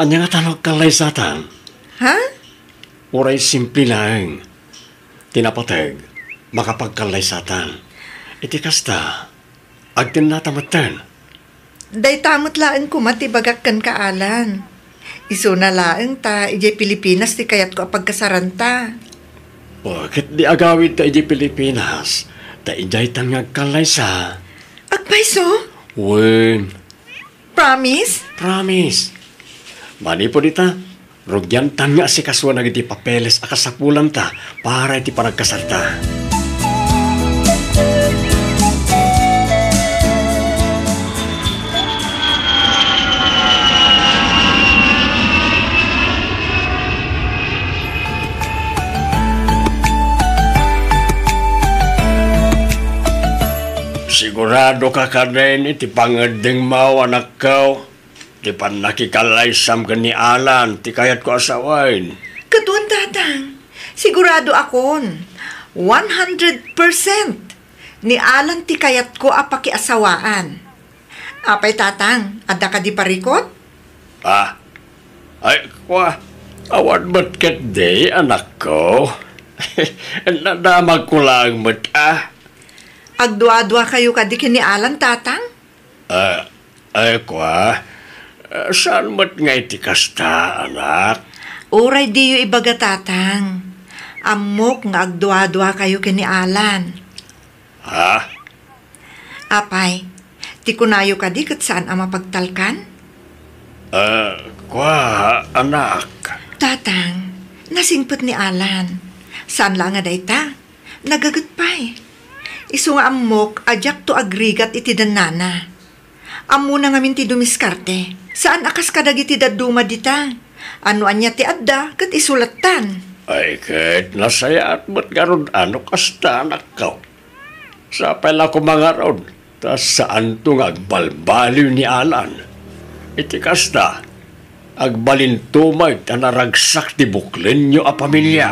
Ania nga tano agkallaysatan? Ha? Uray simple laeng ti napateg, makapagkallaysatan. Iti kasta, agtennata metten. Dayta met laeng koma ti ibagak kenka, Alan. Isuna laeng ta idiay Pilipinas ti kayatko a pagkasaranta. O, ket di agawidta idiay Pilipinas, ta idiaytan nga agkallaysa. Agpayso? Wen. Promise? Promise. Manipud ita, rugiantan nga asikasuan dagiti papeles a kasapulanta para iti panagkasarta. Siguradoka kadin iti pangeddengmo, anakko? Ti pannakikallaysam ken ni Alan ti kayatko a sawen. Ket wen, Tatang, siguradoakon, one hundred percent ni Alan ti kayatko a pakiasawaan. Apay, Tatang, adda kadi parikut? Ah, ay, kua, awan met ketdi, anakko. Nadamagko laeng met, ah. Agduaduakayo kadi ken ni Alan, Tatang? Ah, ay, kua, ah, saan met nga iti kasta, anak? Uray diyo ibaga, Tatang. Ammok nga agduaduakayo ken ni Alan. Ha? Apay, ti kunayo kadi ket saan a mapagtalkan? Ah, kua, anak. Tatang, nasingpet ni Alan. Saan la nga dayta. Nagaget pay. Isu nga ammok a diakto agrigat iti dannana. Ammona ngamin ti dumiskarte. Saan a kas kadagiti dadduma dita. Ano ania ti adda, ket isu lattan. Ay, ket nasayaat met ngarud a no kasta, anakko. Sapay la koma ngarud, ta saanto nga agbalbaliw ni Alan. Iti kasta, agbalinto met a naragsak ti buklenyo a pamilia.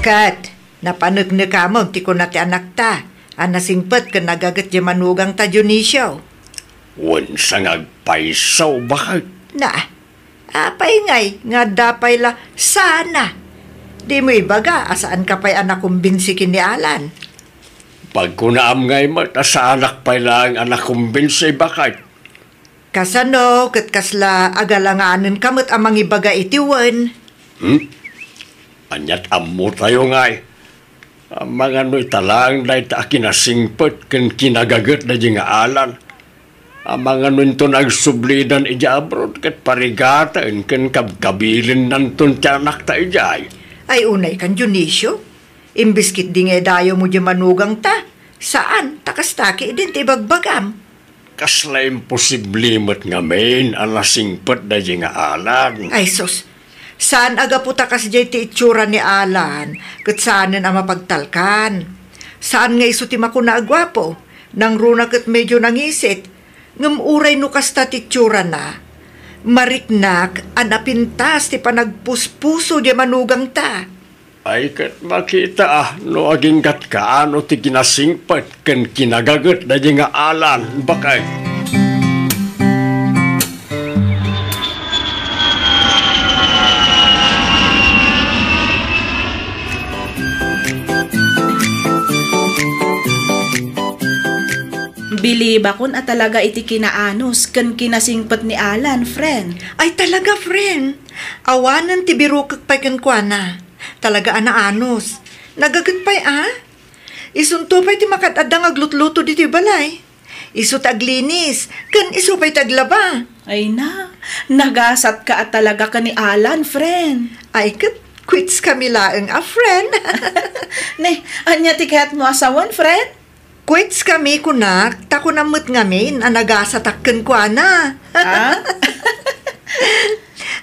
Ket napaneknekamon ti kuna ti anakta a nasingpet ken nagaget diay manugangta, Dionisio. Wen, sa nga agpayso, baket. Na, apay ngay nga adda pay la sana? Dimo ibaga a saanka pay a nakumbinsi ken ni Alan? Pagkunaam ngay met a saanak pay laeng a nakumbinsi, baket. Kasano ket kasla agalanganenka met a mangibaga iti wen? Hmm? Ania't ammotayo ngay? Amangan no ita laeng dayta a kinasingpet ken kinagaget daydi nga Alan. Amangan no inton agsublidan idiay abroad ket parigaten ken kabkabilinnanton ti anakta idiay. Ay, unay kan, Dionisio. Imbes ketdi nga idayawmo diay manugangta, saan, ta kasta ketdin ti ibagbagam. Kasla imposible met ngamin a nasingpet daydi nga Alan. Ay sus, saan a gapu ta kasdiay ti itsura ni Alan, ket saanen a mapagtalkan. Saan nga isu ti makuna a guapo, nangruna ket medio nangisit, ngem uray no kasta ti itsurana, mariknak a napintas ti panagpuspuso diay manugangta. Ay, ket makita a no aginggatka no ti kinasingpet ken kinagaget daydi nga Alan, baket. Bilibakon a talaga iti kinaanus ken kinasingpet ni Alan, friend. Ay, talaga, friend. Awanen ti birukek pay kenkuana. Talaga a naanus. Nagaget pay a? Isunto pay ti makaad-adda nga aglutluto ditoy balay. Isu ti aglinis, ken isu pay ti aglaba. Ay na, nagasatka a talaga ken ni Alan, friend. Ay ket, quits kami laeng a friend. Ne, ania ti kayatmo a sawen, friend? Quits kami, kunak, ta kunam met ngamin a nagasatak kenkuana. Ah?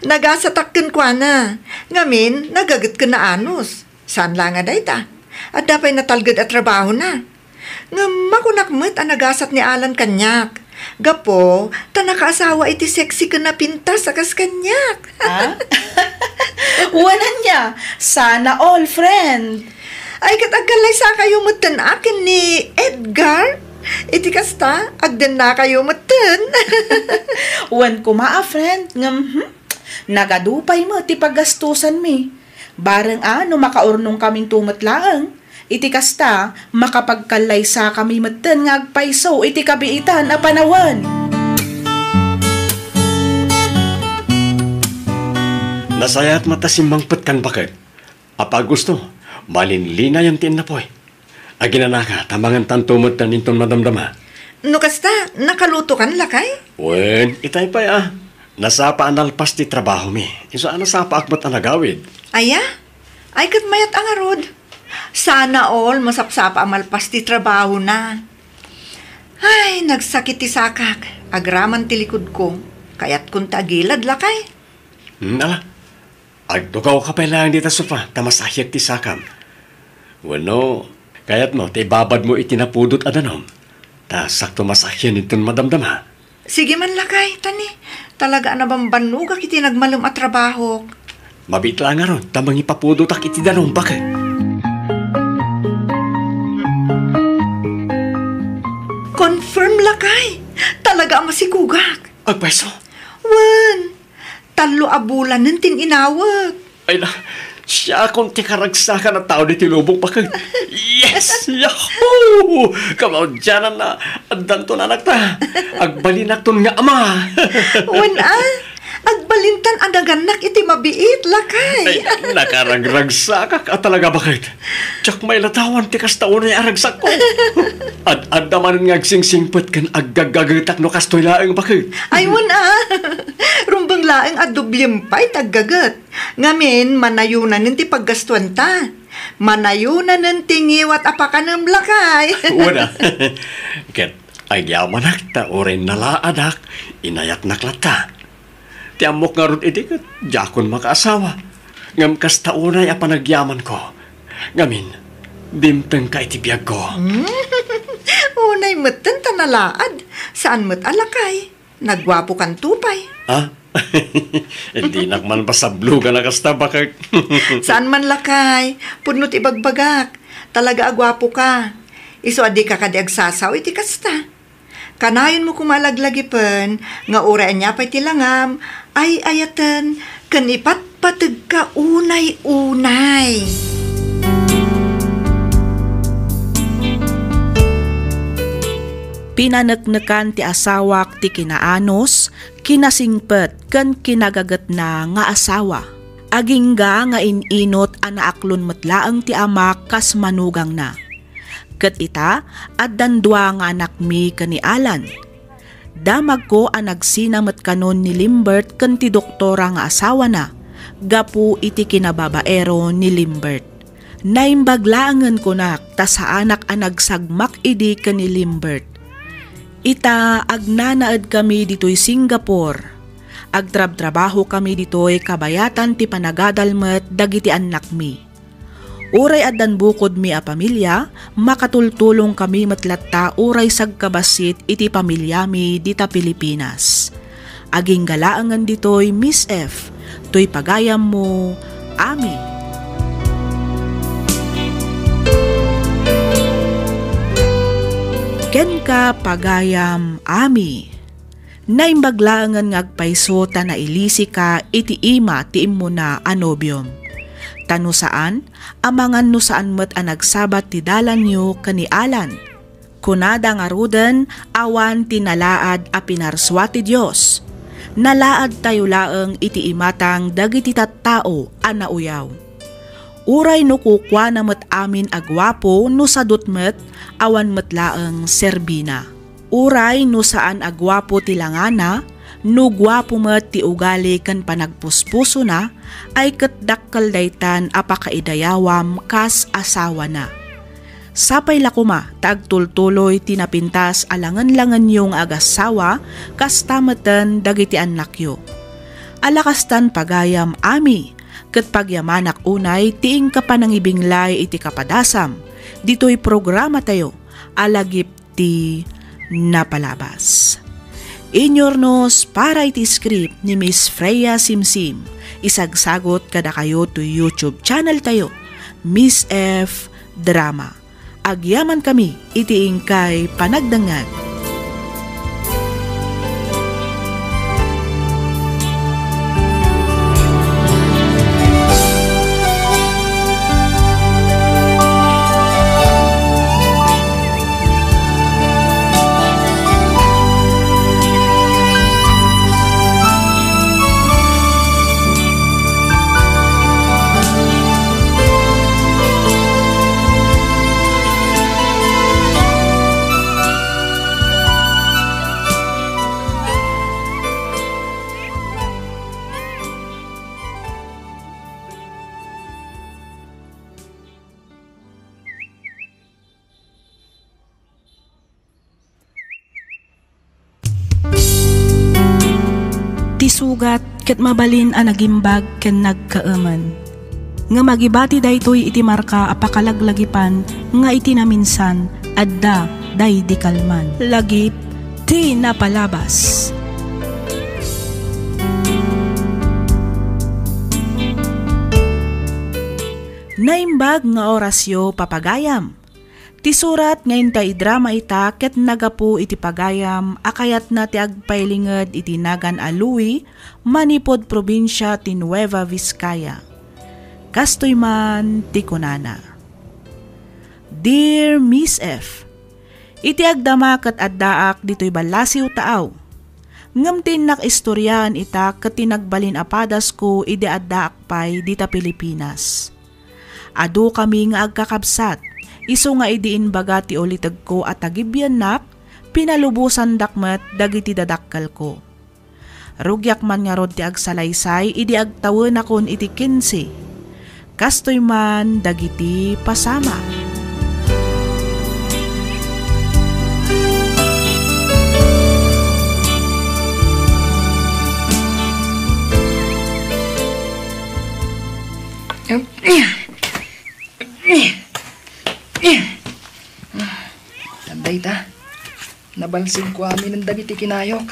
Nagasatak kenkuana. Ngamin, nagaget ken naanus. Saan la nga dayta. Adda pay natalged a trabahona. Ngem makunak met a nagasat ni Alan kaniak. Gapu ta nakaasawa iti sexy ken napintas a kas kaniak. Ah? Wen ania, sana all, friend. Ay, ket agkallaysakayo metten a ken ni Edgar? Iti kasta, agdennakayo metten. Wen koma a friend, ngem, hmm, nagadu pay met ti paggastusanmi. Bareng a no makaurnongkaminto met laeng. Iti kasta, makapagkallaysakami metten nga agpayso iti kabiitan a panawen. Nasayaat met a simmangpetkan, baket. Apa a gusto, malinlinayan ti innapoy. Aginanaka, ta mangantanto metten inton madamdama. No kasta, nakalutokan, lakay? Wen, itay pay a. Nasapa a nalpas ti trabahomi. Isu a nasapaak met a nagawid. Aya? Ay, ket mayat a ngarud. Sana all masapsapa a malpas ti trabahona. Ay, nagsakit ti sakak. Agraman ti likudko. Kayatkon ti agilad, lakay. Hmm, ala. Agtugawka pay laeng dita sofa, ta masahiak ti sakam. Wenno, kayatmo ta ibabadmo iti napudot a danum, ta sakto masahian inton madamdama. Sige man, lakay, tani. Talaga a nabambannogak iti nagmalem a trabahok. Mabiit la ngarud, ta mangipapudotak iti danum, baket. Confirm, lakay. Talaga a masikogak. Agpayso? Wen, tallo a bulanen ti inawek. Ay na, siakon ti karagsakan a tao ditoy lubong, baket. Yes! Yahoo! Kamaudiananna, addanton anakta. Agbalinakton nga ama. Wen a, agbalintan a nagannak iti mabiit, lakay. Ay, nakaragragsakak a talaga, baket. Diak mailatawan ti kasta unay a ragsakko. Ad-adda manen nga agsingsingpet ken aggaggagetak no kastoy laeng, baket. Ay, wen a. Rumbeng laeng a doblem pay ti aggaget. Ngamin, manayonanen ti paggastuanta. Manayonanen ti ngiwat a pakanem, lakay. Wen a. Ket agyamanak ta uray nalaadak, inayatnak latta. Ti ammok ngarud idi ket diakon makaasawa. Ngem kasta unay a panagyamanko. Ngamin, dimtengka iti biagko. Unay metten ta nalaad. Saan met a lakay. Nagguapokanto pay. Ha? Dinak man pasablogan a kasta, baket. Saan man lakay. Pudno ti ibagbagak. Talaga a guapoka. Isu a dika kadi agsasao iti kasta. Kanayonmo koma a laglagipen nga uray ania pay ti langam, ay-ayaten ken ipatpategka unay-unay. Pinaneknekan ti asawak ti kinaanus, kinasingpet, ken kinagagetna nga asawa. Agingga nga in-inut a naaklon met laeng ti amak kas manugangna. Ket ita, addan dua nga anakmi ken ni Alan. Damagko a nagsina met kanon ni Limbert ken ti doktora nga asawana gapu iti kinababaero ni Limbert. Naimbag laengen kunak ta saanak a nagsagmak idi ken ni Limbert. Ita, agnanaedkami ditoy Singapore. Agtrabtrabahokami ditoy kabayatan ti panagadal met dagiti annakmi. Uray addan bukodmi a pamilia, makatultulongkami met latta uray sagkabassit iti pamiliami dita Pilipinas. Agingga laengen ditoy, Miss F, toy pagayammo, Ami. Kenka, pagayam, Ami. Naimbag laengen nga agpayso ta nailisika iti ima ti immuna a nobiom. Ta no saan, amangan no saan met a nagsabat ti dalanyo ken ni Alan. Kunada ngaruden, awan ti nalaad a pinarsua ti Dios. Nalaadtayo laeng iti imatang dagiti tattao a nauyaw. Uray no kukuana met amin a guapo no sadut met, awan met laeng serbina. Uray no saan a guapo ti langana, no guapo met ti ugali ken panagpuspusona, ay ket dakkel daytan a pakaidayawam kas asawana. Sapay la koma ta agtultuloy ti napintas a langen-langenyo nga agassawa, kasta metten dagiti annakyo. Ala kastan pagayam ami, ket pagyamanak unay ti inka panangibinglay iti kapadasam ditoy programatayo a Lagip ti Napalabas. Inyurnos para iti script ni Miss Freya Simsim, isagsagut kadakayo toy YouTube channel tayo, Miss F Drama. Agyamankami iti inkay panagdengngeg. Ti sugat ket mabalin a nagimbag ken nagkaemen. Ngem agibati daytoy iti marka a pakalaglagipan nga iti naminsan, adda daydi kalman. Lagip ti Napalabas. Naimbag nga orasyo, papagayam. Ti surat nga inta idrama ita ket nagapu iti pagayam a kayatna ti agpailinged iti nagan a Louie manipud probinsia ti Nueva Vizcaya. Kastoy man ti kunana, Dear Miss F, iti agdama ket addaak ditoy ballasiw taaw. Ngem ti innak istoriaan ita ket ti nagbalin a padasko idi addaak pay dita Pilipinas. Adukami nga agkakabsat, isu nga idi imbaga ti ulitegko a tagibiannak, pinalubosandak met dagiti dadakkelko. Rugiak man ngarud ti agsalaysay idi agtawenakon iti kinse. Kastoy man dagiti pasamak. Dayta, nabalsigko aminen dagiti kinayok.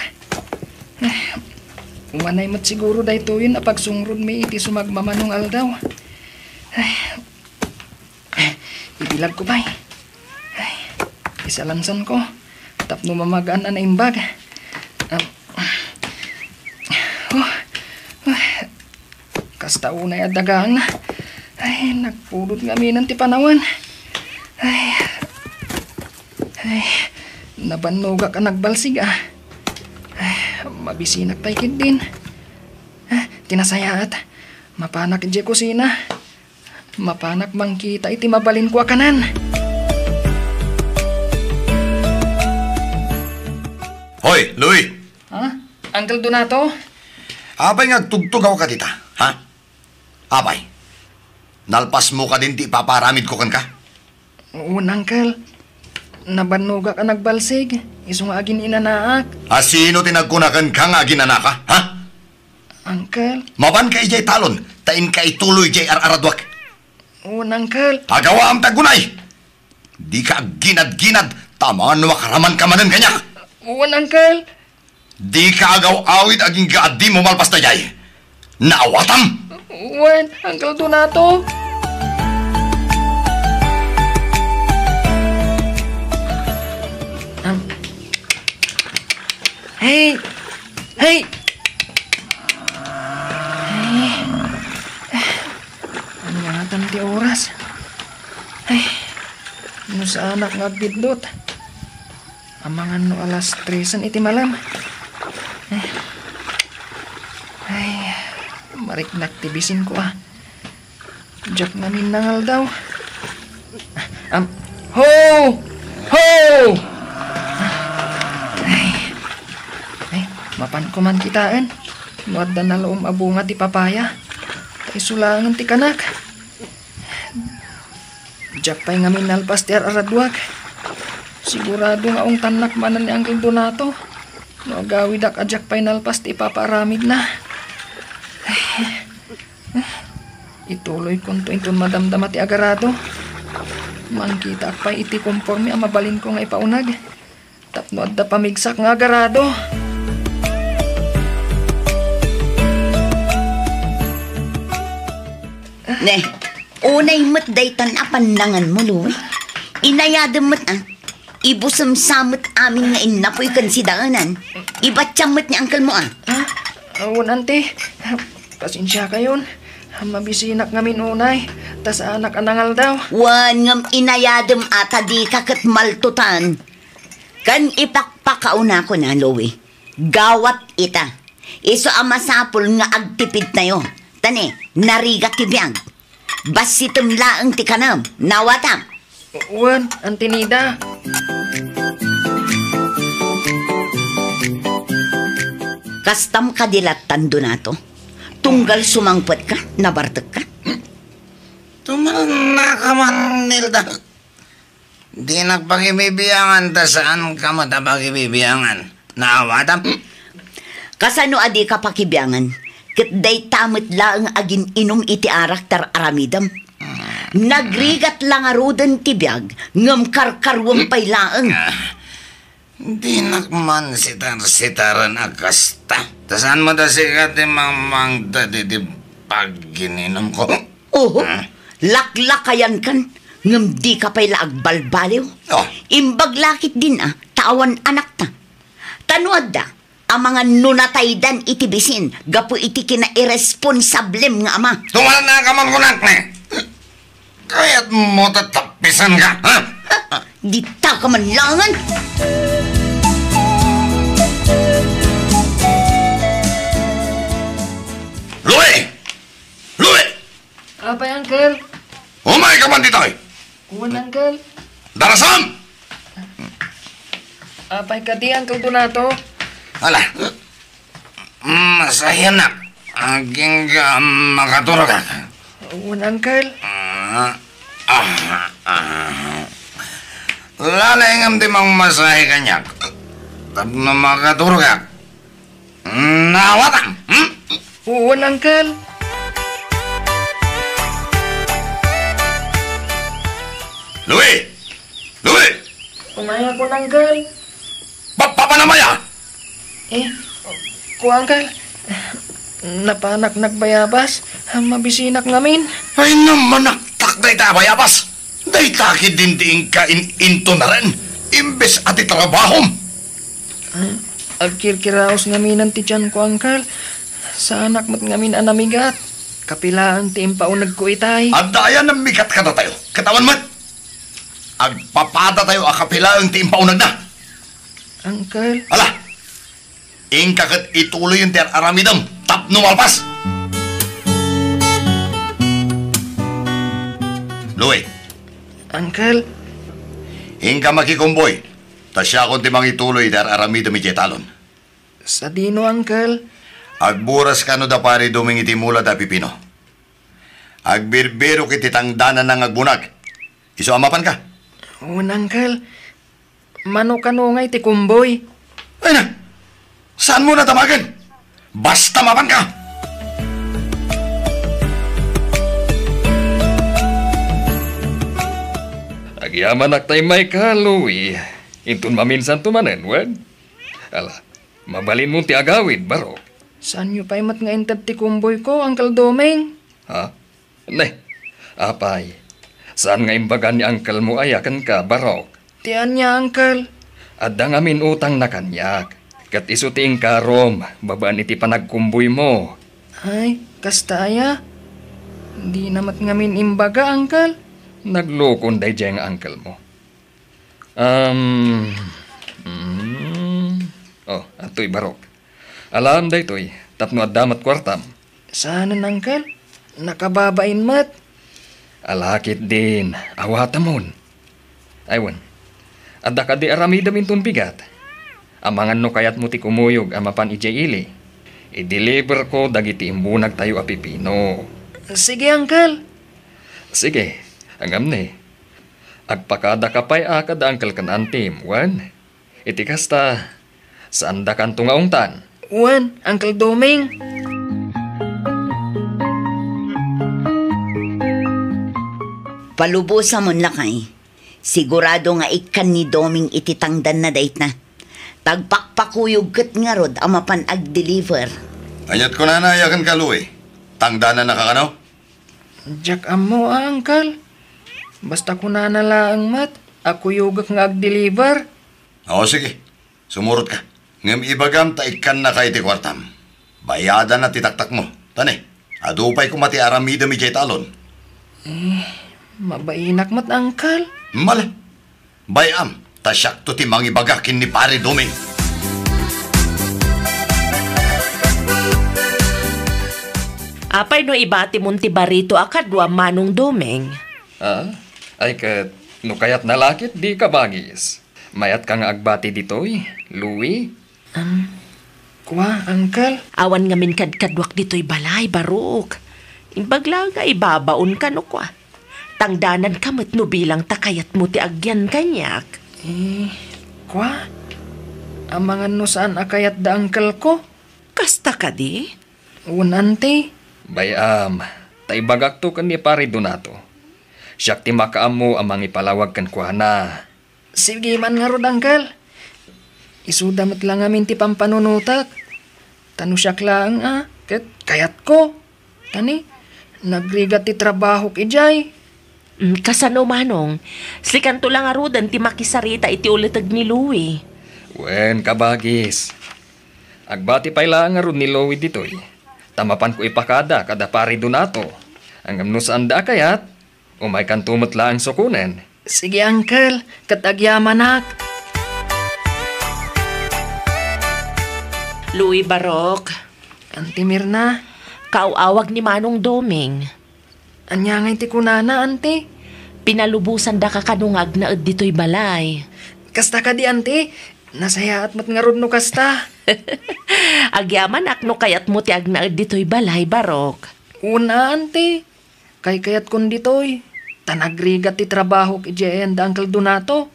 Umanay met siguro daytoyen a pagsungrudmi iti sumagmamano nga aldaw. Ibilagko pay. Ay, isalansanko tapno mamagaan a naimbag. Ah, oh, ah, kasta unay a dagaan. Ay, nagpudot ngaminen ti panawen. Ay, ay, nabannogak a nagbalsig, ah. Ay, mabisinak pay ketdin. Ah, ti nasayaat, mapanak idiay kusina. Mapanak mangkita iti mabalinko a kanan. Hoy, Louie! Ha? Uncle Donato? Apay nga agtugtugawka dita, ha? Apay? Nalpasmo kadin ti ipaparamidko kenka? Wen, Uncle. Nabannogak a nagbalsig, isu nga agin-inanaak. A sino ti nagkuna kenka nga agin-inanaka, ha? Uncle. Mapanka idiay talon, ta inka ituloy diay ar-araduak. Wen, Uncle. Agawaam ti aggunay! Dika agginadginad, ta manuak raman ka manen kaniak. Wen, Uncle. Dika agaw-awid agingga a dimo malpas daydiay. Naawatam? Wen, Uncle Donato. Am. Hey! Hey! Ay. Ania ngatan ti oras? Ay. No saanak nga agbiddut. Amangan no alas tresen iti malem. Ay. Ay. Mariknak ti bisinko, ah. Diak ngamin nangaldaw. Am, ho! Ho! Ay. Ay, mapanko man kitaen no adda nalaom a bunga ti papaya. Ta isu laengen ti kanak. Diak pay ngamin nalpas ti ar-araduak. Sigurado nga ungtannak manen ni Uncle Donato no agawidak a diak pay nalpas ti ipapaaramidna. Ituloykonto inton madamdama ti agarado. Mangkitaak pay iti komporme a mabalinko nga ipauneg tapno adda pamigsak nga agarado. Ne, unay met daytan a pannanganmo, Louie. Inayadem met, a. Ibusem sa met amin nga innapoy ken sidaenan. Ibatiam met ni uncle mo, a. Ah, awan, ante. Pasensiakayon. Mabisinak ngamin unay, ta saanak a nangaldaw. Wen, ngem inayadem a ta dika ket maltutan. Ken ipakpakaunakon a, Louie. Gawat ita. Isu a masapul nga agtipidtayo. Ta ne, narigat ti biag. Bassitem laeng ti kanem. Nawatam. Wen, Auntie Nida. Kastam kadi lattan, Donato? Tunggal sumangpetka, nabartekka? Tumalnaka man, Nilda. Dinak pakibibiangan ta saanka met a pakibibiangan. Naawatam? Kasano a dika pakibiangan? Ket dayta met laeng a gin-inum iti arak ti ar-aramidem. Nagrigat la ngaruden ti biag, ngem karkaruem pay laeng. Ah, dinak man sitar-sitaren a kasta. Ta saan met a sika ti mangmangted iti pagin-inumko? Oho, laklakayankan, ngem dika pay la agbalbaliw. Oh. Imbag la ketdin a, ta awan anakta. Ta no adda, amangan no nataydan iti bisin gapu iti kinairesponsablem nga ama. Tumalnaka man kunak, ne. Kayatmo ta tappisanka, ha? Dita ka man laengen. Louie! Louie! Apay, Uncle? Umayka man ditoy! Wen, Uncle. Darasam! Apay kadi, Uncle Donato? Ala, masayanak. Agingga makaturogak. Wen, Uncle. Ah, ah, ah. Lalengam ti mangmasahe kaniak. Tapno makaturogak. Nawatam, hmm? Wen, Uncle. Louie! Louie! Umayakon, Uncle. Papanamaya! Eh, ko, Uncle. Napanak nagbayabas. Mabisinak ngamin. Ay, namanaktak dayta a bayabas. Dayta ketdin ti inka in-intunaren imbes a ti trabahom. Ah, agkirkiraos ngamin ti tianko, Uncle. Saanak met ngamin a namigat. Kapilaeng ti impaunegko itay. Adda aya namigat kadatayo. Ket awan met. Agpapadatayo a kapilaeng ti impaunegna. Uncle. Ala! Inka ket ituloyen ti ar-aramidem tapno malpas. Louie. Uncle. Inka makikumboy, ta siakon ti mangituloy iti ar-aramidem idiay talon. Sadino, Uncle? Agburas kano da Pari Doming iti mula da pipino. Agbirbirok iti tangdananna nga agbunag. Isu a mapanka? Wen, Uncle. Mano kano ngay ti kumboy? Ay na! Saanmo na damagen? Basta mapanka! Agyamanak tay mayka, Louie. Inton maminsanto manen, wen? Ala, mabalinmon ti agawid, Barok. Saanyo pay met nga inted ti kumboyko, Uncle Doming? Ha? Ne, apay, saan nga imbaga ni uncle mo aya kenka, Barok? Ti ania, uncle? Adda ngamin utangna kaniak, ket isu ti inkarom babaen iti panagkumboy mo. Ay, kasta aya? Dina met ngamin imbaga, uncle. Naglukon daydiay nga uncle mo. Um, mm, oh, adtoy, Barok. Alaem daytoy tapno adda met kuartam. Saanen, uncle. Nakababain met. Ala ketdin, awatamon. Ay wen, adda kadi aramidem inton bigat? Amangan no kayatmo ti kumuyog a mapan idiay ili. I-deliverko dagiti imbunagtayo a pipino. Sige, uncle. Sige, ngem ne, Agpakadaka pay a kada uncle ken antim, wen? Iti kasta, saandakanto nga ungtan. Wen, Uncle Doming. Palubosamon, lakay. Sigurado nga ikkan ni Doming iti tangdanna dayta. Tagpakpakuyog ket ngarud a mapan agdeliver. Ania't kunana aya kenka, Louie? Tangdanannaka kano? Diak ammo, a, Uncle. Basta kunana laeng met a kuyogek nga agdeliver. O, sige. Sumurotka. Ngem ibagam ta ikkannaka iti kuartam. Bayadanna ti taktakmo. Tani, adu pay koma ti aramidem idiay talon. Eh, mabainak met, Uncle. Mala. Bay-am, ta siakto ti mangibaga ken ni Pare Doming. Apay no ibatimon ti barito a kadua, Manong Doming? Ah, ay ket, no kayatna la ketdi, kabagis. Mayatka nga agbati ditoy, Louie? Am, kua, Uncle? Awan ngamin kadkaduak ditoy balay, Barok. Imbag la nga ibabaonka no kua. Tangdananka met no bilang ta kayatmo ti agyan kaniak. Eh, kua? Amangan no saan a kayat da uncle ko? Kasta kadi? Wen, Auntie. Bay-am, ta ibagakto ken ni Pare Donato. Siak ti makaammo a mangipalawag kenkuana. Sige man ngarud, Uncle. Isuda met la ngamin ti pampanunotek. Ta no siak laeng a, ket kayatko. Kani, nagrigat ti trabahok idiay. Mm, kasano, Manong? Sikanto la ngaruden ti makisarita iti uleteg ni Louie. Wen, kabagis. Agbati pay laeng ngarud ni Louie ditoy. Ta mapanko ipakada kada Pare Donato. Ngem no saanda a kayat, umaykanto met laeng sukonen. Sige, Uncle, ket agyamanak. Louie, Barok. Auntie Mirna. Kaaw-awag ni Manong Doming. Ania ngay ti kunana, Auntie? Pinalubosandaka kano nga agnaed ditoy balay. Kasta kadi, Auntie? Nasayaat met ngarud no kasta. Agyamanak no kayatmo ti agnaed ditoy balay, Barok. Wen, Auntie. Kaykayatkon ditoy, ta nagrigat ti trabahok idiay ayan da Uncle Donato.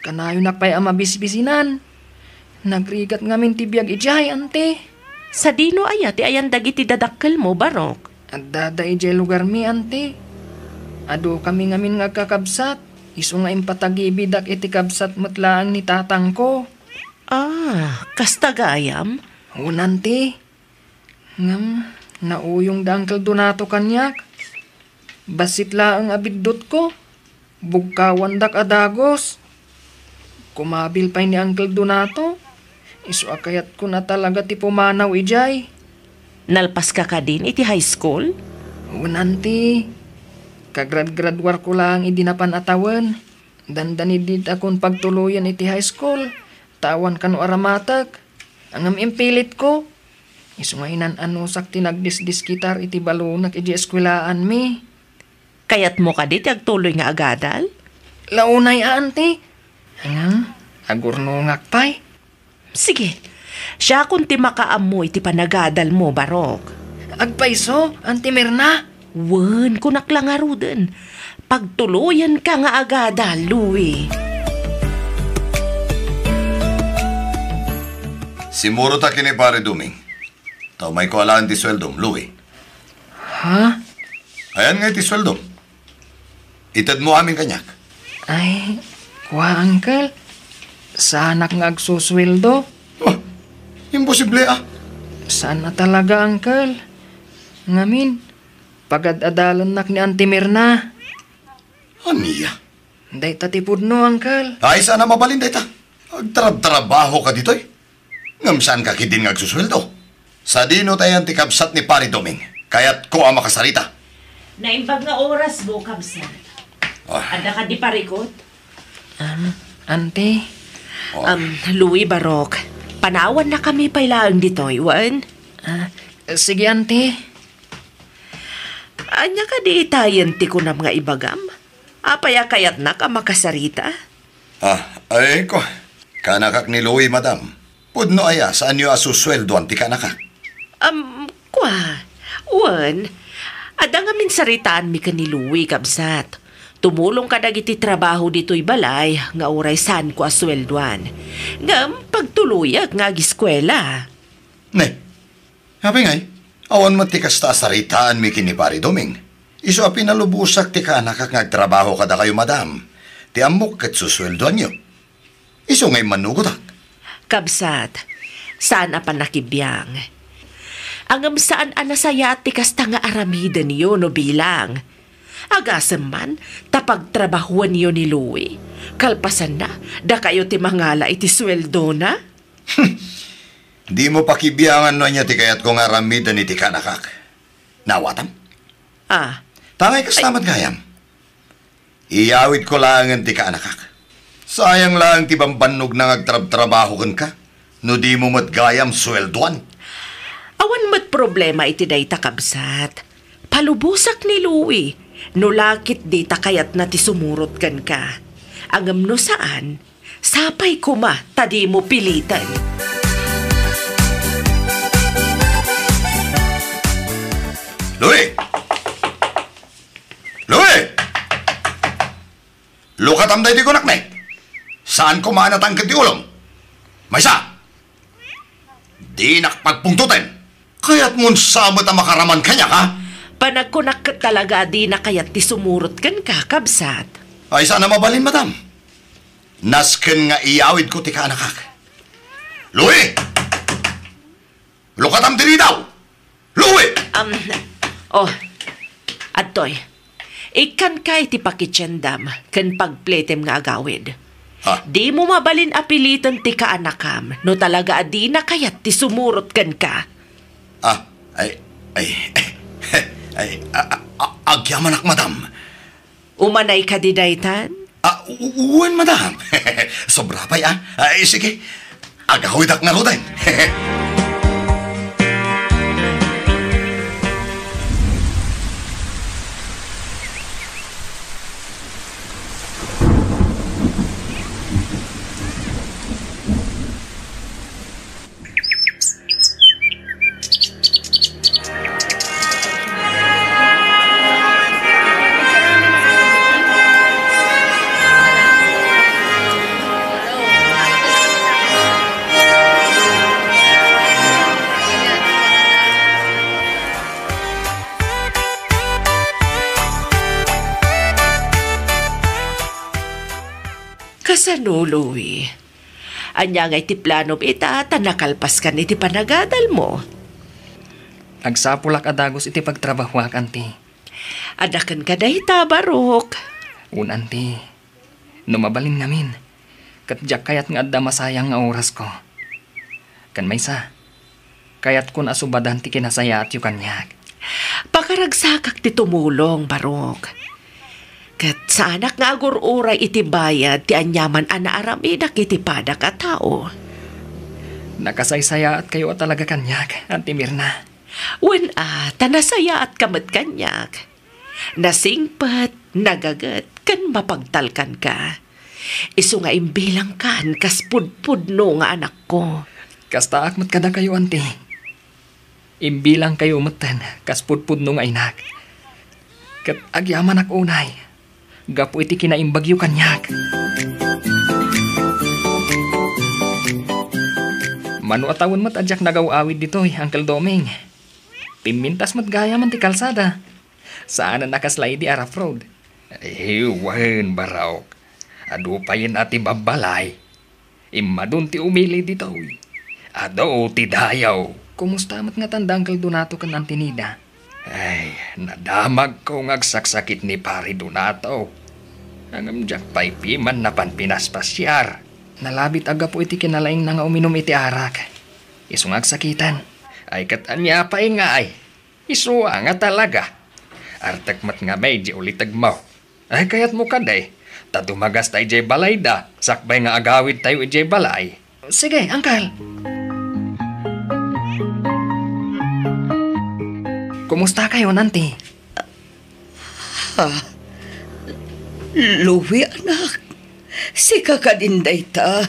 Kanayonak pay a mabisbisinan. Nagrigat ngamin ti biag idiay, Auntie. Sadino aya ti ayan dagiti dadakkelmo, Barok? Addada idiay lugarmi, Auntie. Adukami ngamin nga agkakabsat, isu nga impatagibidak iti kabsat met laeng ni tatangko. Ah, kasta gayam? Wen, Auntie. Ngem, nauyong da Uncle Donato kaniak. Bassit laeng a biddutko. Bugkawandak a dagus. Kumabil pay ni Uncle Donato. Isu a kayatkon a talaga ti pumanaw idiay. Nalpaska kadin iti high school? Wen, Auntie. Kagradgraduarko laeng idi napan a tawen. Dandani ditakon pagtuloyen iti high school. Ta awan kano aramatek. Ngem impilitko. Isu nga inan-anusak ti nagdisdiskitar iti balonek idiay eskuelaanmi. Kayatmo kadi ti agtuloy nga agadal? La unay a, Auntie. Ngem, agurnongak pay. Sige, siakon ti makaammo iti panagadalmo, Barok. Agpayso, Auntie Mirna? Wen, kunak la ngaruden. Pagtuloyenka nga agadal, Louie. Simurota ken ni Pare Doming. Ta umayko alaen ti sueldom, Louie. Ha? Ayan nga iti sueldom. Itedmo amin kaniak. Ay, kua, Uncle. Saanak nga agsusueldo. Oh, imposible, ah. Saan a talaga, Uncle. Ngamin, pagad-adalannak ni Auntie Mirna. Ania? Dayta ti pudno, Uncle. Ay, saan a mabalin dayta? Agtarab-trabahoka ditoy. Ngem saanka ketdin nga agsusueldo? Sadino ti ayan ti kabsat ni Pare Doming? Kayatko a makasarita. Naimbag nga orasmo, kabsat. Ah. Adda kadi parikut? Um, Auntie. Oh. Um, Louie, Barok, panawannakami pay laeng ditoy, wen? Ah, sige, Auntie. Ania kadi itayen ti kunam nga ibagam? Apay a kayatnak a makasarita? Ah, ay, kua. Kaanakak ni Louie, madam. Pudno aya, saanyo a susueldoan ti kaanakak? Am, kua. Wen, adda ngamin saritaanmi ken ni Louie, kabsat. Tumulong kadagiti trabaho ditoy balay nga uray saanko a sueldoan. Ngem pagtuloyak nga agiskuela. Ne, apay ngay, awan met ti kasta a saritaanmi ken ni Pari Doming. Isu a pinalubosak ti kaanakak nga agtrabaho kadakayo, madam. Ti ammok ket susueldoanyo. Isu nga immanugotak. Kabsat, saan a pannakibiang. Ngem saan a nasayaat ti kasta nga aramidenyo no bilang. Agasem man ta pagtrabahuenyo ni Louie. Kalpasanna, dakayo ti mangala iti sueldona? Dimo pakibiangan no ania ti kayatko nga aramiden iti kaanakak. Naawatam? Ah. Tangay kasta met gayam. Iyawidko laengen ti kaanakak. Sayang laeng ti bambannogna nga agtrabtrabaho kenka, no dimo met gayam sueldoan. Awan met problema iti dayta, kabsat. Palubosak ni Louie, no la ket dita kayatna ti sumurot kenka. Ngem no saan, sapay koma ta dimo piliten. Louie! Louie! Lukatam daytoy kunak, ne. Saan koma a natangked ti ulom. Maysa! Dinak pagpungtoten. Kayatmon sa met a makaraman kaniak, ha? Panagkunak ket talaga a dina kayat ti sumurot kenka, kabsat. Ay, saan a mabalin, madam. Nasken nga iyawidko ti kaanakak. Louie! Lukatam diri daw! Louie! Um, oh, adtoy. Ikkanka iti pakitiendam ken pagpletem nga agawid. Ha? Dimo mabalin a piliten ti kaanakam no talaga a dina kayat ti sumurot kenka. Ah, ay, ay, ay, a, a, a, agyamanak, madam. Umanay kadi daytan? Ah, u-, u-, wen, madam. Sobra pay, ah. Ay, sige. Agawidak ngaruden. Kasano, Louie? Ania ngay ti planom ita ta nakalpaskan iti panagadalmo? Agsapulak a dagus iti pagtrabahuak, anti. Adda kenka dayta, Barok. Wen, anti. No mabalin ngamin, ket diak kayat nga adda masayang nga orasko. Ken maysa, kayatkon a subadan ti kinasayaatyo kaniak. Pakaragsakak ti tumulong, Barok. Ket saanak nga agur-uray iti bayad ti aniaman a naaramidak iti padak a tao. Nakasaysayaatkayo a talaga kaniak, Anti Mirna. Wen a, ta nasayaatka met kaniak. Nasingpet, nagaget, ken mapagtalkanka. Isu nga imbilangkan kas pudpudno nga anakko. Kastaak met kadakayo, anti. Imbilangkayo metten kas pudpudno nga inak. Ket agyamanak unay gapu iti kinaimbagyo kaniak. Mano a tawen met a diak nagaw-awid ditoy, Uncle Doming. Pimmintas met gayamen ti kalsada. Saanen a kasla idi a rough road. Ay, wen, Barok. Adu payen a ti babbalay. Immadun ti umili ditoy. Adu ti dayaw. Kumusta met ngatan da Uncle Donato ken Auntie Nida? Ay, nadamagko nga agsaksakit ni Pari Donato. Ngem diak pay piman napan pinaspasiar. Nalabit a gapu iti kinalaingna nga uminum iti arak. Isu nga agsakiten. Ay, ket ania pay ngay? Isu a nga talaga. Artek met ngamin di ulitegmo. Ay, kayatmo kadi, ta dumagasta idiay balayda, sakbay nga agawidtayo idiay balay. Sige, Uncle. Kumusta kayo, Nanti? Ha? Louie, anak, sika kadin dayta?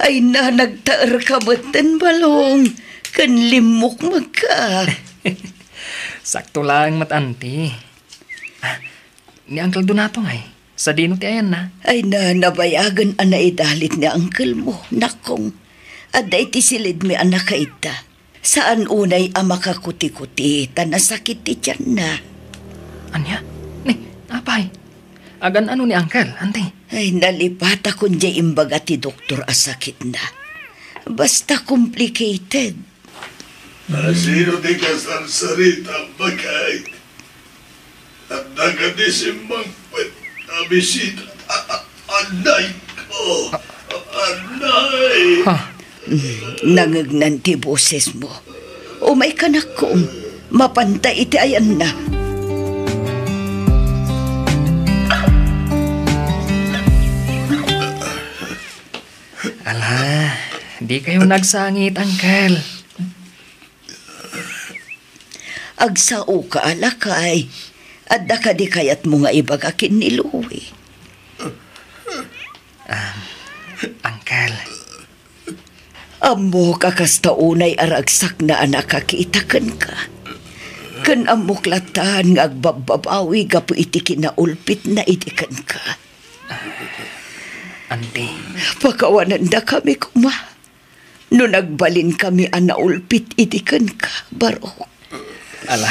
Ay na, nagtaerka metten, Balong, ken limmukmegka. Sakto laeng met, Anti. Ah, ni Uncle Donato ngay? Sadino ti ayanna? Ay na, nabayagen a naidalit ni uncle mo, nakong. Adda iti silidmi a nakaidda. Saan unay a makakuti-kuti ta nasakit ti tianna. Ania? Ni, apay? Agan-ano ni Uncle, Auntie? Ay, nalipatakon diay imbaga ti doktor a sakitna. Basta complicated. Asino ti kasarsarita, bakay? Adda kadi simmangpet a bisita. A-, a-, anay ko. Anay. Ha? Mm, nangegnan ti bosesmo. Umayka, nakong. Mapanta iti ayanna. Ala, di kayo nagsangit, Uncle. Agsaoka a lakay. Adda kadi kayatmo nga ibaga ken ni Louie? Ah, Uncle. Ammok a kasta unay a ragsakna a nakakita kenka. Ken ammok latta nga agbabbabawi gapu iti kinaulpitna idi kenka. Auntie. Pakawanandakami koma. No nagbalinkami a naulpit idi kenka, Barok. Ala,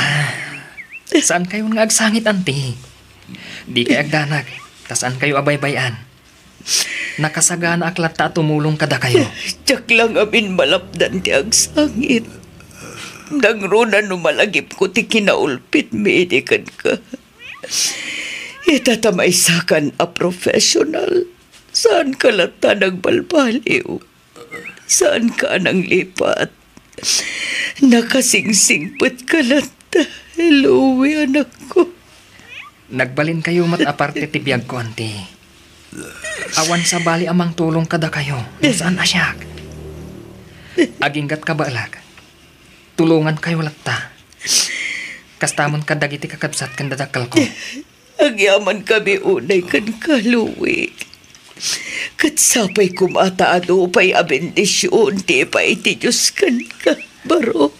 saan kayo nga agsangit, Auntie? Di kay agdanag, ta saan kayo a baybay-an. Nakasaganaak latta a tumulong kadakayo. Diak la ngamin malapdan ti agsangit. Nangruna no malagipko ti kinaulpitmi idi kenka. Ita ta maysakan a professional, saanka latta nagbalbaliw. Saanka a nanglipat. Nakasingsingpetka latta, Louie, anakko. Nagbalinkayo met a parte ti biagko, Auntie. Awan sabali a mangtulong kadakayo, no saan a siak. Aginggat kabaelak. Tulongankayo latta. Kasta met kadagiti kakabsat ken dadakkelko. Agyamankami unay kenka, Louie. Ket sapay koma ta adu pay a bendision ti ipaay ti Dios kenka, Barok.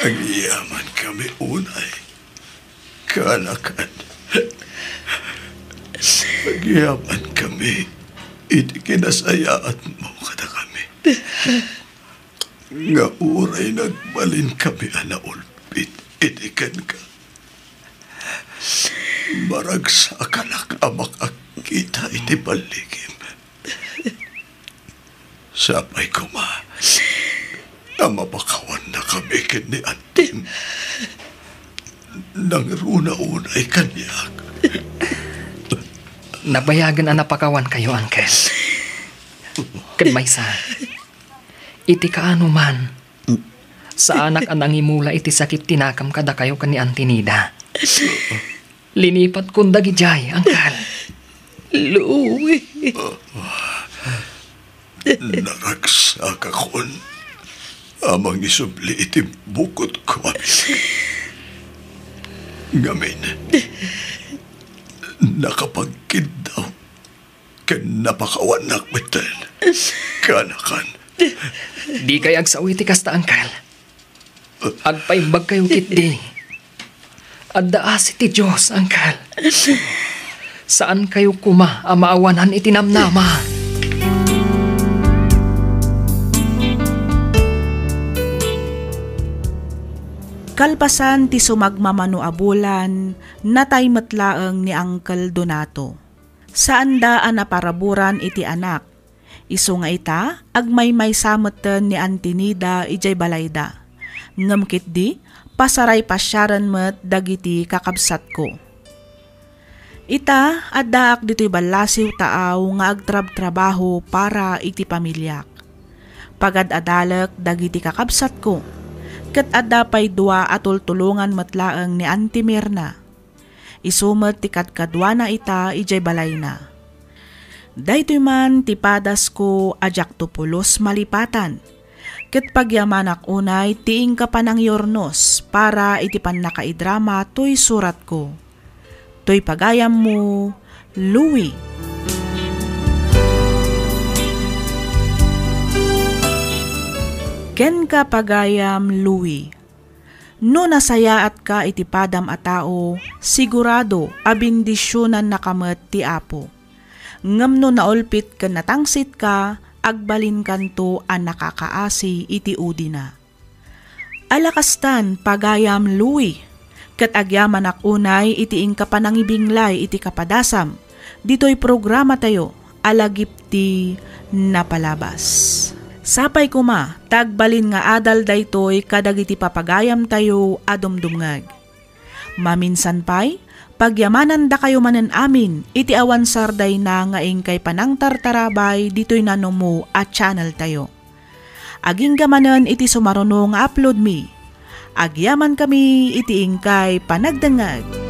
Agyamankami unay kanakan. Agyamankami iti kinasayaatmo kadakami. Nga uray nagbalinkami a naulpit idi kenka, maragsakanak a makakita iti balligim. Sapay koma a mapakawannakami ken ni antim. Nangruna unay kaniak. Nabayagen a napakawankayo, Uncle. Ken maysa, iti kaano man, saanak a nangimula iti sakit ti nakam kadakayo ken ni Auntie Nida. Linipatkon dagidiay, Uncle. Louie. Naragsakakon a mangisubli iti bukotko. Ngamin, nakapagkiddaw ken napakawannak metten. Kanakan. Dikay agsao iti kasta, Uncle. Agpaimbagkayo ketdi. Adda asi ti Dios, Uncle. Saankayo koma a maawanan iti namnama. Kalpasan ti sumagmamano a bulan, natay met laeng ni Uncle Donato. Saanda a naparaburan iti anak. Isu nga ita, agmaymaysa metten ni Auntie Nida idiay balayda. Ngem ketdi, pasaray pasiaren met dagiti kakabsatko. Ita, addaak ditoy ballasiw taaw nga agtrabtrabaho para iti pamiliak. Pagad-adalek dagiti kakabsatko, ket adda pay dua a tultulongan met laeng ni Auntie Mirna. Isu met ti kadkaduana ita idiay balayna. Daytoy man ti padasko a diakto pulos malipatan, ket pagyamanak unay ti inka panangyurnos para iti pannakaidrama toy suratko. Toy pagayammo, Louie. Kenka, pagayam Louie. No nasayaatka iti padam a tao, sigurado a bendisionannaka met ti Apo. Ngem no naulpit ken natangsitka, agbalinkanto a nakakaasi iti udina. Ala kastan, pagayam Louie, ket agyamanak unay iti inka panangibinglay iti kapadasam ditoy programatayo a Lagip ti Napalabas. Sapay koma ta agbalin nga adal daytoy kadagiti papagayamtayo a dumdumngeg. Maminsan pay, pagyamanandakayo manen amin iti awan sardayna nga inkay panangtartarabay ditoy nanumo a channeltayo. Agingga manen iti sumaruno nga uploadmi. Agyamankami iti inkay panagdengngeg.